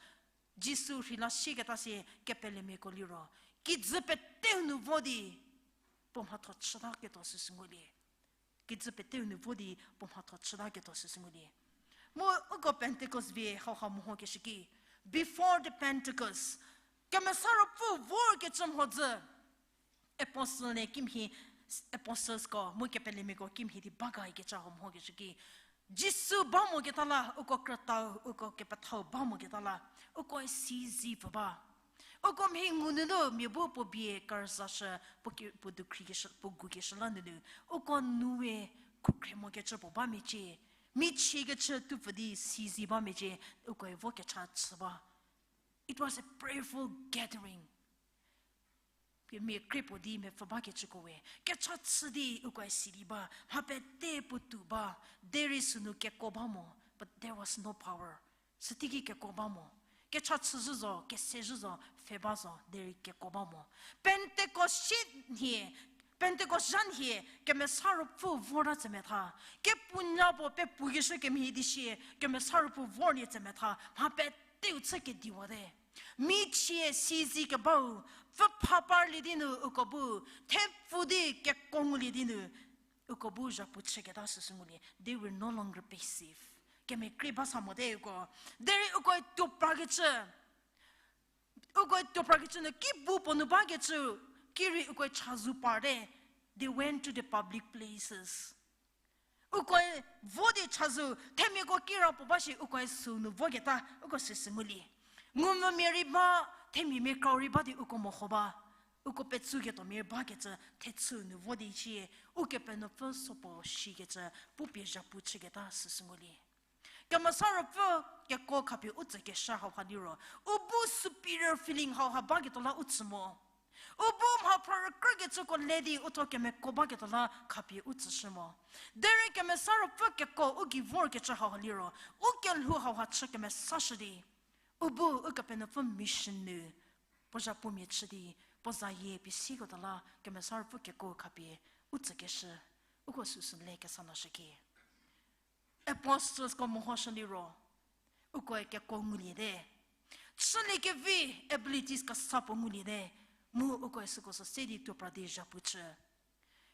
Jisu rheila sieketa sie kepelemiako liro, kijü peteu nu vo di puo mhatho chütaketuo süsü ngulie. Kijü peteu nu vo di puo mhatho chütaketuo süsü ngulie. Mu uko Pentecost vie hauha mehokeshü ki, before the Pentecost, Kemesa Ruopfü vorkecü mhodzü, apostle ne kimhie, apostlesko mu kepelemiako kimhie di bagaikecü hau mehokeshü ki, Jisu ba moketa la, uko krütau, uko kepethau ba moketa la, ukoe sizi pfü ba. Uko mhi ngu nunu mia bu puo bie kerüzashü, puo ki, puo dukhri keshü, puo gu keshü la nunu, uko nu we khukhre mokecü puo ba mecie, michiekecü tupfü di sizi ba mecie, ukoe vo kecha chü ba. It was a prayerful gathering. Mia krie puo di mepfü bakecüko we kecha chü di ukoe si di ba, mha pete puotou ba, derei sünu kekuo ba mo, but there was no power. Süteiki kekuo ba mo. Kecha chüzhü zo, kesezhü zo, pfhe ba zo, derei kekuo ba mo. Pentecost shie nhie, Pentecost zha nhie, Kemesa Ruopfü vorta tsemetha. Kepunyü puo pepukeshü kemhie di shie, Kemesa Ruopfü vorlie tsemetha. Mha peteu chü kediwate. Michie sizi kebau, pfü pha parlie di nu uko bu, thepfu di kekuo ngulie di nu, uko bu zhapu chüketa süsü ngulie. They were no longer passive. Kemekrie ba sa mote uko. Derei ukoe tuoprakecü. Ukoe tuoprakecü nu ki bu puo nu bakecü, ki rei ukoe chazou parte. They went to the public places. Ukoe vo di chazou, themiako kira puo ba shi ukoe sünu voketa, uko süsü ngulie. Ngumvümia rei ba, themia mia krau rei ba di uko meho ba. Uko petsuketuomia rei bakecü, thechü nu vo di shie, Ukepenuopfü so puo shikecü, pupie zhapu chüketa süsü ngulie. Kemesa Ruopfü kekuo khapie u tsükeshü hauha liro, u bu superior feeling hauha baketuo la u tsü mo. U bu mhaphra rükrükecüko le di u tho kemeko baketuo la khapie u tsüshü mo. Derei Kemesa Ruopfü kekuo u gei vorkecü hauha liro, u kelhou hauha chü kemesashü di, u bu Ukepenuopfü mission nu puo zhapumia chü di, puo zayie pie siketuo la Kemesa Ruopfü kekuo khapie u tsükeshü, uko süsü le kesa lashüki. Apostlesko mehoshü liro, ukoe kekuo nguliete. Chüliekevi abilities kesa puo nguliete. Mu ukoe süko sü se di tuopra di zhapu chü.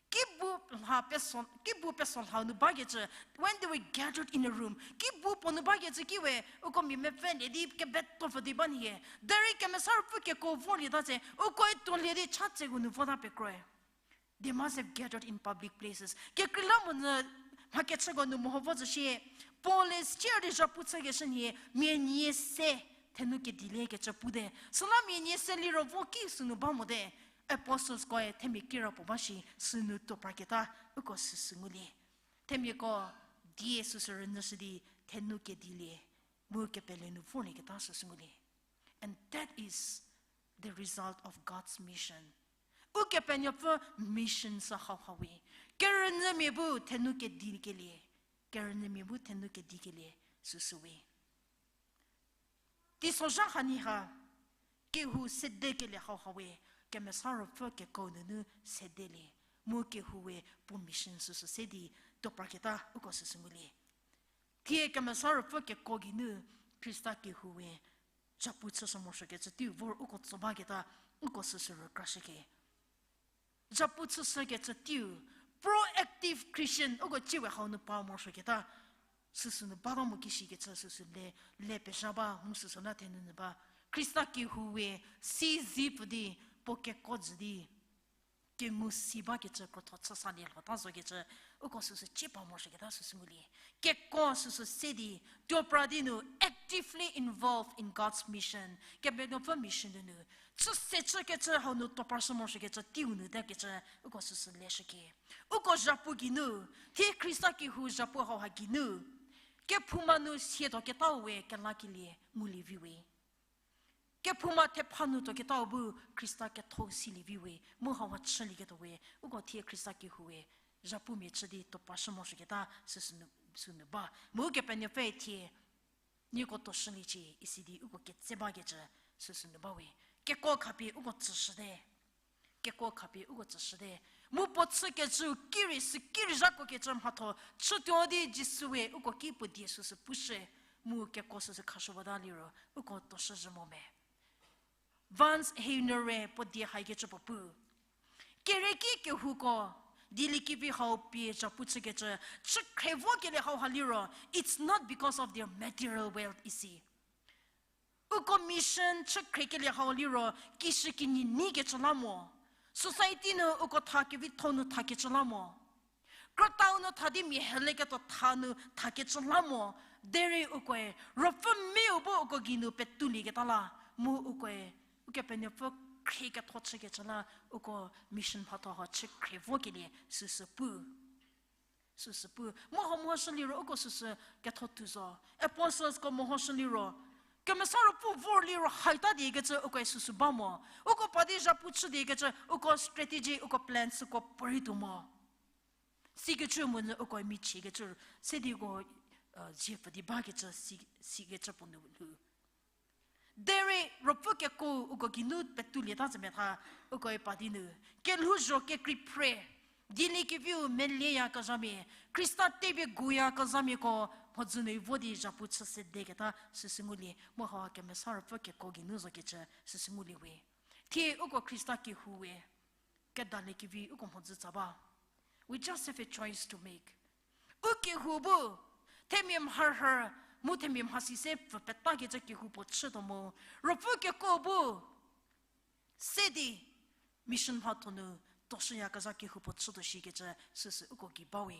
Ki bu lha peso, ki bu peso lhau nu bakecü, when they were gathered in a room, ki bu puo nu bakecü ki we, uko mia mepfü lie di kebeto pfü di ba nhie. Derei Kemesa Ruopfü kekuo vorlieta tse, ukoe tuolie di cha tseko nu vota pekroe. They must have gathered in public places. Kekreilamonyü mha kechüko nu meho vo zhü shie, Paul-e sier di zhapu chükeshü nhie, mia nie se thenu kedilie kecü pute. Süla mia nie se liro vo ki sünu ba mote. Apostleskoe themia kira puo ba shi sünu tuopraketa, uko süsü ngulie. Themiako die süsü rünyüshü di thenu kedilie, mu kepele nu vorlieketa süsü ngulie. And that is the result of God's mission. Ukepenuopfü mission sü hauha we. Kerünyümia bu thenu kedikelie. Kerünyümia bu thenu kedikelie süsü we. Teisozha hanie ha, kehou sedekelie hauha we, Kemesa Ruopfü kekuo nunu sedelie, mu kehou we puo mission süsü se di tuopraketa uko süsü ngulie. Thie Kemesa Ruopfü kekuo geinu Khrista kehou we zhapu chüshü morosuokecü teiu vor uko tso baketa uko süsü rükrashüke. Zhapu chüshükecü teiu, proactive Christian uko ciewe hau nu pa morosuoketa. Süsü nu bata mo ki shikecü süsü le, le pezha ba mu süsü la thenu nu ba. Khrista kehou we si zi pfü di, puo keko jü di, kengu si bakecü krotho chü salie lhota zokecü, uko süsü chie pa morosuoketa süsü ngulie. Keko süsü se di, tuo pra di nu actively involved in God's mission. Kepenuopfü mission nunu, chü se chükecü hau nu tuo parshü morosuokecü teiu nu tekecü, uko süsü leshüke. Uko zhapu geinu, thie Khrista kehou zhapu hauha geinu, kephouma nu sietuoketau we kelakelie ngulie vi we. Kephouma thepha nu tuoketau bu Khrista ketho silie vi we, mu hauha chülieketuo we, uko thie Khrista kehou we, zhapumia chü di tuo parshü morosuoketa süsü nu, sünu ba. Mu Kepenuopfü thie, nieko tuoshüliecie, isi di uko ketse bakecü süsü nu ba we. Keko khapie uko tsüshüte. Keko khapie uko tsüshüte. Mu puo chükecü ki rei sü ki rei zhakuokecü mhatho chütuo di Jisu we uko ki puo die süsü pushü. Mu keko süsü khashüwata liro, uko tuoshüzhü mo me. Vance Havner-e puo die haikecü puo pu. Kereki kehouko, dieliekevi hau pie zhapu chükecü, chü khrie vokelie hauha liro, it's not because of their material wealth isi. Uko mission chü khriekelie hau liro, kishükinyi neikecü la mo. Society nu uko tha kevitho nu thakecü la mo. Krütau nu tha di mia heleketuo tha nu thakecü la mo. Derei ukoe, Ruopfü mia bu uko geinu petuolieketa la. Mu ukoe, Ukepenuopfü khrie ketho chükecü la, uko mission mhatho hau chü khrie vokelie süsü pu. Süsü pu. Mu hau mehoshü liro uko süsü ketho tuo zo. Apostlesko mehoshü liro, Kemesa Ruopfü vor liro haita diekecü ukoe süsü ba mo. Uko pa di zhapu chü diekecü uko strategy, uko plan süko puorei tuo mo. Sikecü monyü uko michiekecü, se di uko, zie pfü di bakecü si, sikecü puo nu lhou. Derei Ruopfü keko uko geinu petuolieta zü metha, ukoe pa di nu, kelhouzho kekrei phre, dieliekeviu melieyakezhamia, Khrista tepie guyakezhamiako, mhodzü nu vo di zhapu chü sedeketa süsü ngulie, mu hau Kemesa Ruopfü keko geinu zokecü süsü ngulie we. Thie uko Khrista kehou we, kedaliekevi uko mhodzü tsa ba. We just have a choice to make. U kehou bu, themia mharhü, mu themia mhasi se pfü petakecü kehou puo chütuo mo. Ruopfü keko bu, se di, mission mhatho nu, tuoshüyakezha kehou puo chütuo shikecü süsü uko gei ba we.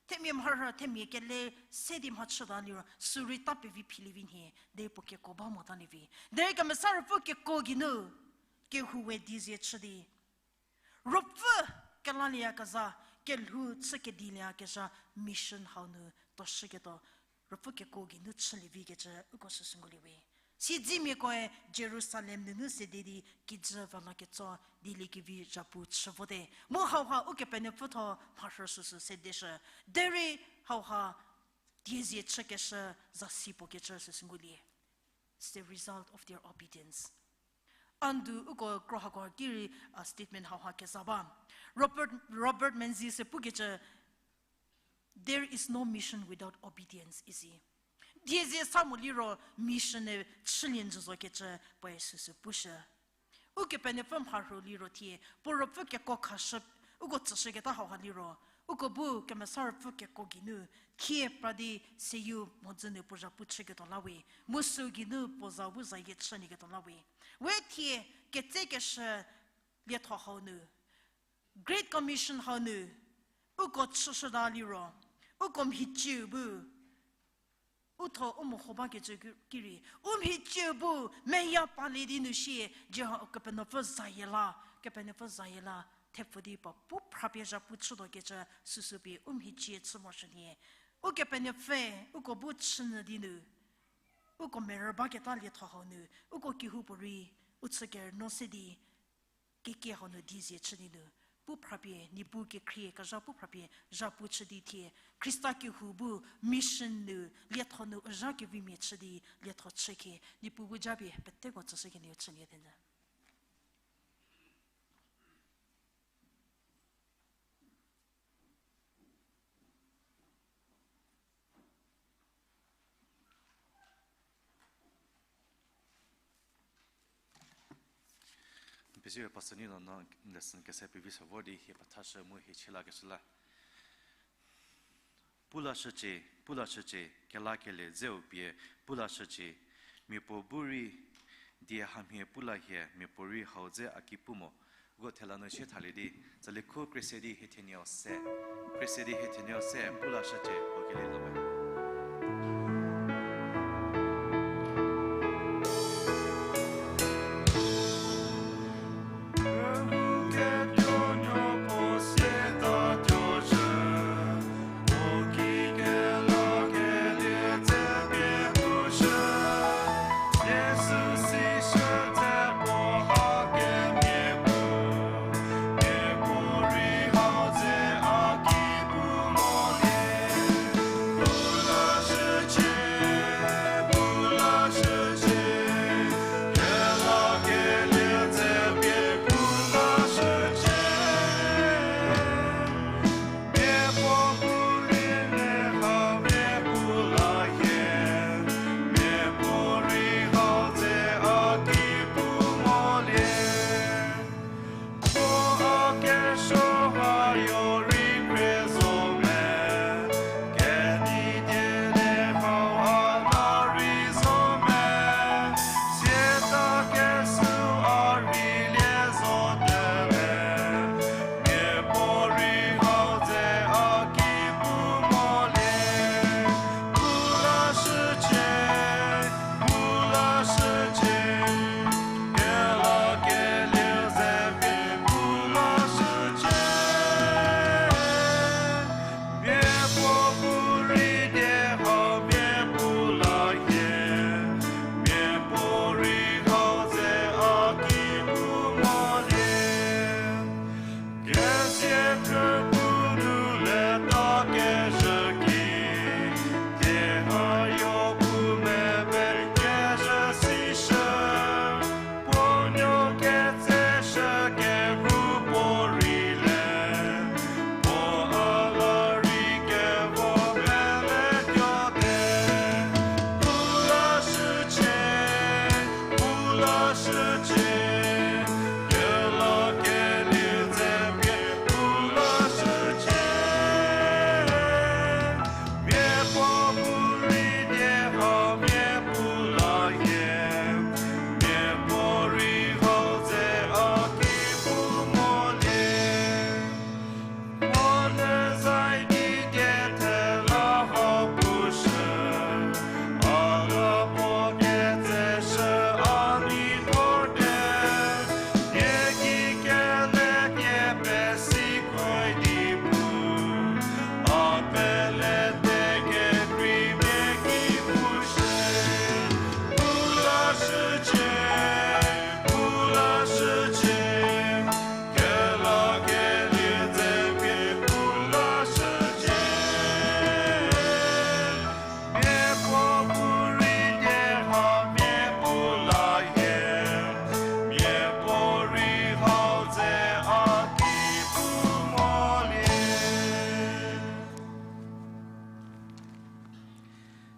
Themia mharhü, themia kele, se di mhachüta liro, sürei ta pevi philievi nhie, derei puo keko ba motalie vi. Derei Kemesa Ruopfü keko geinu, kehou we diezie chü di. Ruopfü kelalieyakezha, kelhou chü kedilieyakezha mission hau nu tuoshüketuo, Ruopfü keko geinu chülie vikecü uko süsü ngulie we. Siedzimiakoe Jerusalem nunu sede di kijü va laketso dieliekevi zhapu chü vote. Mu hauha Ukepenuopfü thuo mharhü süsü sedeshü. Derei hauha diezie chükeshü zasi puo kecü süsü ngulie. It's the result of their obedience. A ndu uko kro hako ki rei, a, statement hauha keza ba. Robert, Robert Menzies-e pukecü, There is no mission without obedience, isi. Diezie sa mo liro mission-e chülie njü zokecü puoe süsü pushü. Ukepenuopfü mharhü liro thie, puo ruopfü keko khashü, uko tsüshüketa hauha liro, uko bu Kemesa Ruopfü keko geinu, thie pra di seyie mhodzü nu puo zhapu chüketuo la we, mu sü geinu puo zau bu zayie chülieketuo la we. We thie ketsekeshü lietho hau nu, Great Commission hau nu, uko chüshüta liro, uko mhicieu bu, u tho u meho bakecü ki rei, u mhicieu bu meya palie di nu shie, Jiho-, Kepenuopfü zayie la, Kepenuopfü zayie la, thepfü di pa pu phrapie zhapu chütuokecü süsü pie u mhicie chü morosuo nhie. Ukepenuopfü, uko bu chünyü di nu, uko merü baketa lietho hau nu, uko kehoupuorei, u chü kerünuo se di, kekie hau nu diezie chü di nu, pu phrapie, niepu kekhrie kezha pu phrapie, zhapu chü di thie, Khrista kehou bu mission nu, lietho nu u zha kevimia chü di, lietho chükhie, niepu bu japie, peteko tsüshü kenieu chülie thenyü. Pezie Pastor Nino no lesson kese pevi sa vor di hie pethashü mu hie chie lakeshü la. Pu lashücie, pu lashücie, kelakelie dzeu pie pu lashücie, miapuo bu rei die hamhie pu la hie, miapuorei hau dze a ki pu mo. Uko thela nu sie thalie di, tsali khu krie se di hie thenie se, krie se di hie thenie se pu lashücie, uko kelie zo me.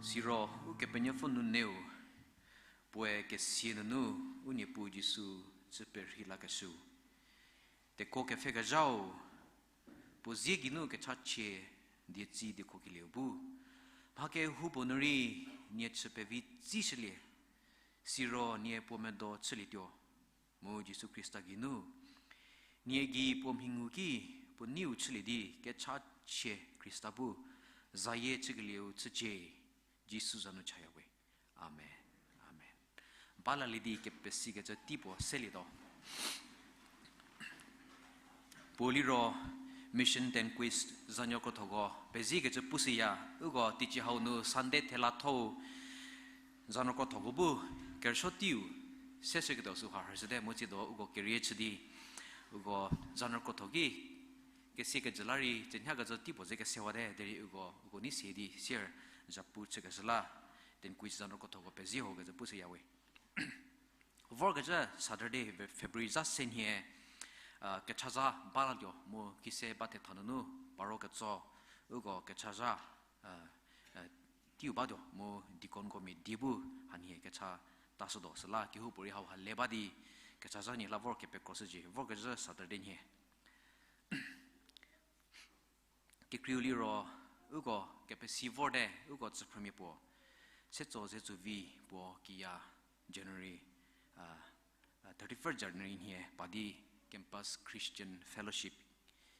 Siro Ukepenuopfü nuneu, puoe kesia nunu u Niepuu Jisu chü perhei lakeshüu, tekuo kepfhekezhau, puo zie geinu kechachie dietsi diekokelieu bu, mha kehoupuo nu rei nie chü pevi tsishülie, siro nie puo medo chülietuo. Mu Jisu Khrista geinu nie gei puo mhi ngu ki puo neiu chülie di kechachie Khrista bu zayie chükelieu chücie. Jisu za nu chaya we. Amen. Amen. Balalie di kepesikecü tei puo selietuo. Puo liro Mission Tanquist zanuo krothoko peziekecü pushüya, uko teicie hau nu Sunday thelathou zanuo krothoko bu kerüsuo teiu seshüketuo süha rhüshüte mu tsiedo uko kerie chü di uko zanuo krotho ki kesia kejü la rei cünhakecü tei puo ze kesewate derei uko uko nei sie di sier zhapu chükeshü la Tanquist zanuo krothoko pezie hokecü pushüya we. Vorkezhü Saturday, February zha se nhie, kechazha balatuo mu kise ba thetha nunu paro ketso uko kechazha teiu batuo mu deaconko mia die bu hanhie kecha tashütuo süla kehoupuorei hauha le ba di kechazha nie la vor kepekroshücie. Vorkezhü Saturday nhie. Kekreiu liro Uko kepesi vorte, uko tsüphrümia puo, Setso Zetsuvi puo kiya January, uh, uh, thirty-first January nhie pa di Campus Christian Fellowship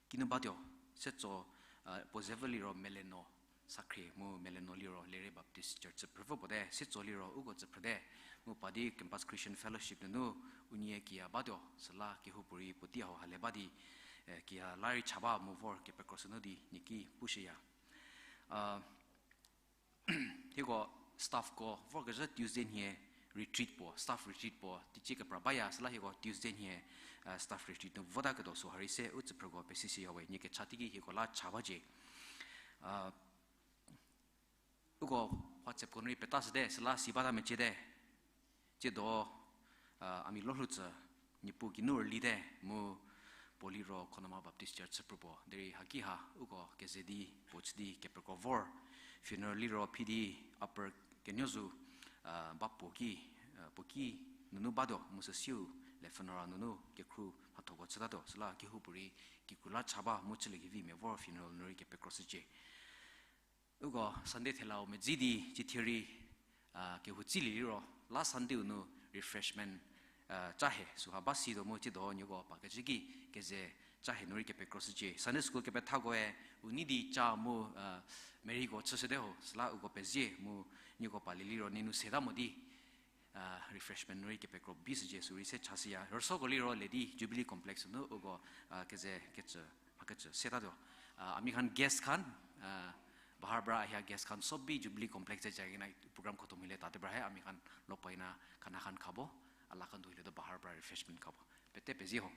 kinu batuo. Setso, uh, puo zepfü liro Meleno Sakhrie mu Meleno liro Lere Baptist Church tsüphrüpfü puo te, Setso liro uko tsüphrüte, mu pa di Campus Christian Fellowship nunu unie kiya batuo, süla kehoupuorei puotei hau hale ba di, eh, kiya la rei cha ba mu vor kepekro sünu di nieki pushüya. Uh, hieko staffko vorkezhü Tuesday nhie retreat puo, staff retreat puo teicie kepra baya, süla hieko Tuesday nhie, uh, staff retreat nu votaketuo süha rei se u tsüphrüko pesishüya we, nie kecha teiki hieko la cha bacie. Uh, uko WhatsAppko nu rei peta shüte, süla si bata meciete. Tsiedo, uh, a mi lolhou tsü, Niepuu geinu rülite mu puo liro Khonoma Baptist Church chüphrü puo. Derei haki ha uko keze di puo chü di kepekro vor. Funeral liro phi di upper kenuo zu, uh, ba puo ki, uh, puo ki nunu batuo mu süsiu le funeral nunu kekhru mhathoko chütatuo, süla kehoupuorei kikru la cha ba mu chülie kevi mia vor funeral nu rei kepekro shücie. Uko Sunday thelau medzi di cithie rei, uh, kehou tsilie liro last Sunday-u nu refreshment, uh, ca he süha ba situo mu tsiedo nieko pakecü ki keze ca he nu rei kepekro shücie. Sunday school kepethakoe u nei di ca mu, uh, meriko chüshüte ho, süla uko pezie mu nieko palie liro nie nu seta mo di, uh, refreshment nu rei kepekro bi shücie sü rei se chashüya. Rüsoko liro le di Jubilee Complex nu uko, uh, keze kecü, mhakecü setatuo. Uh, Amir Khan guest khan, uh, Bahar Bra ahia guest khan sobi Jubilee Complex ze ca kina program khoto mhile tate bra he Amir Khan lopo ina khana khan khabo, a la khan du hile do Bahar Bra refreshment khabo. Pete pezie ho.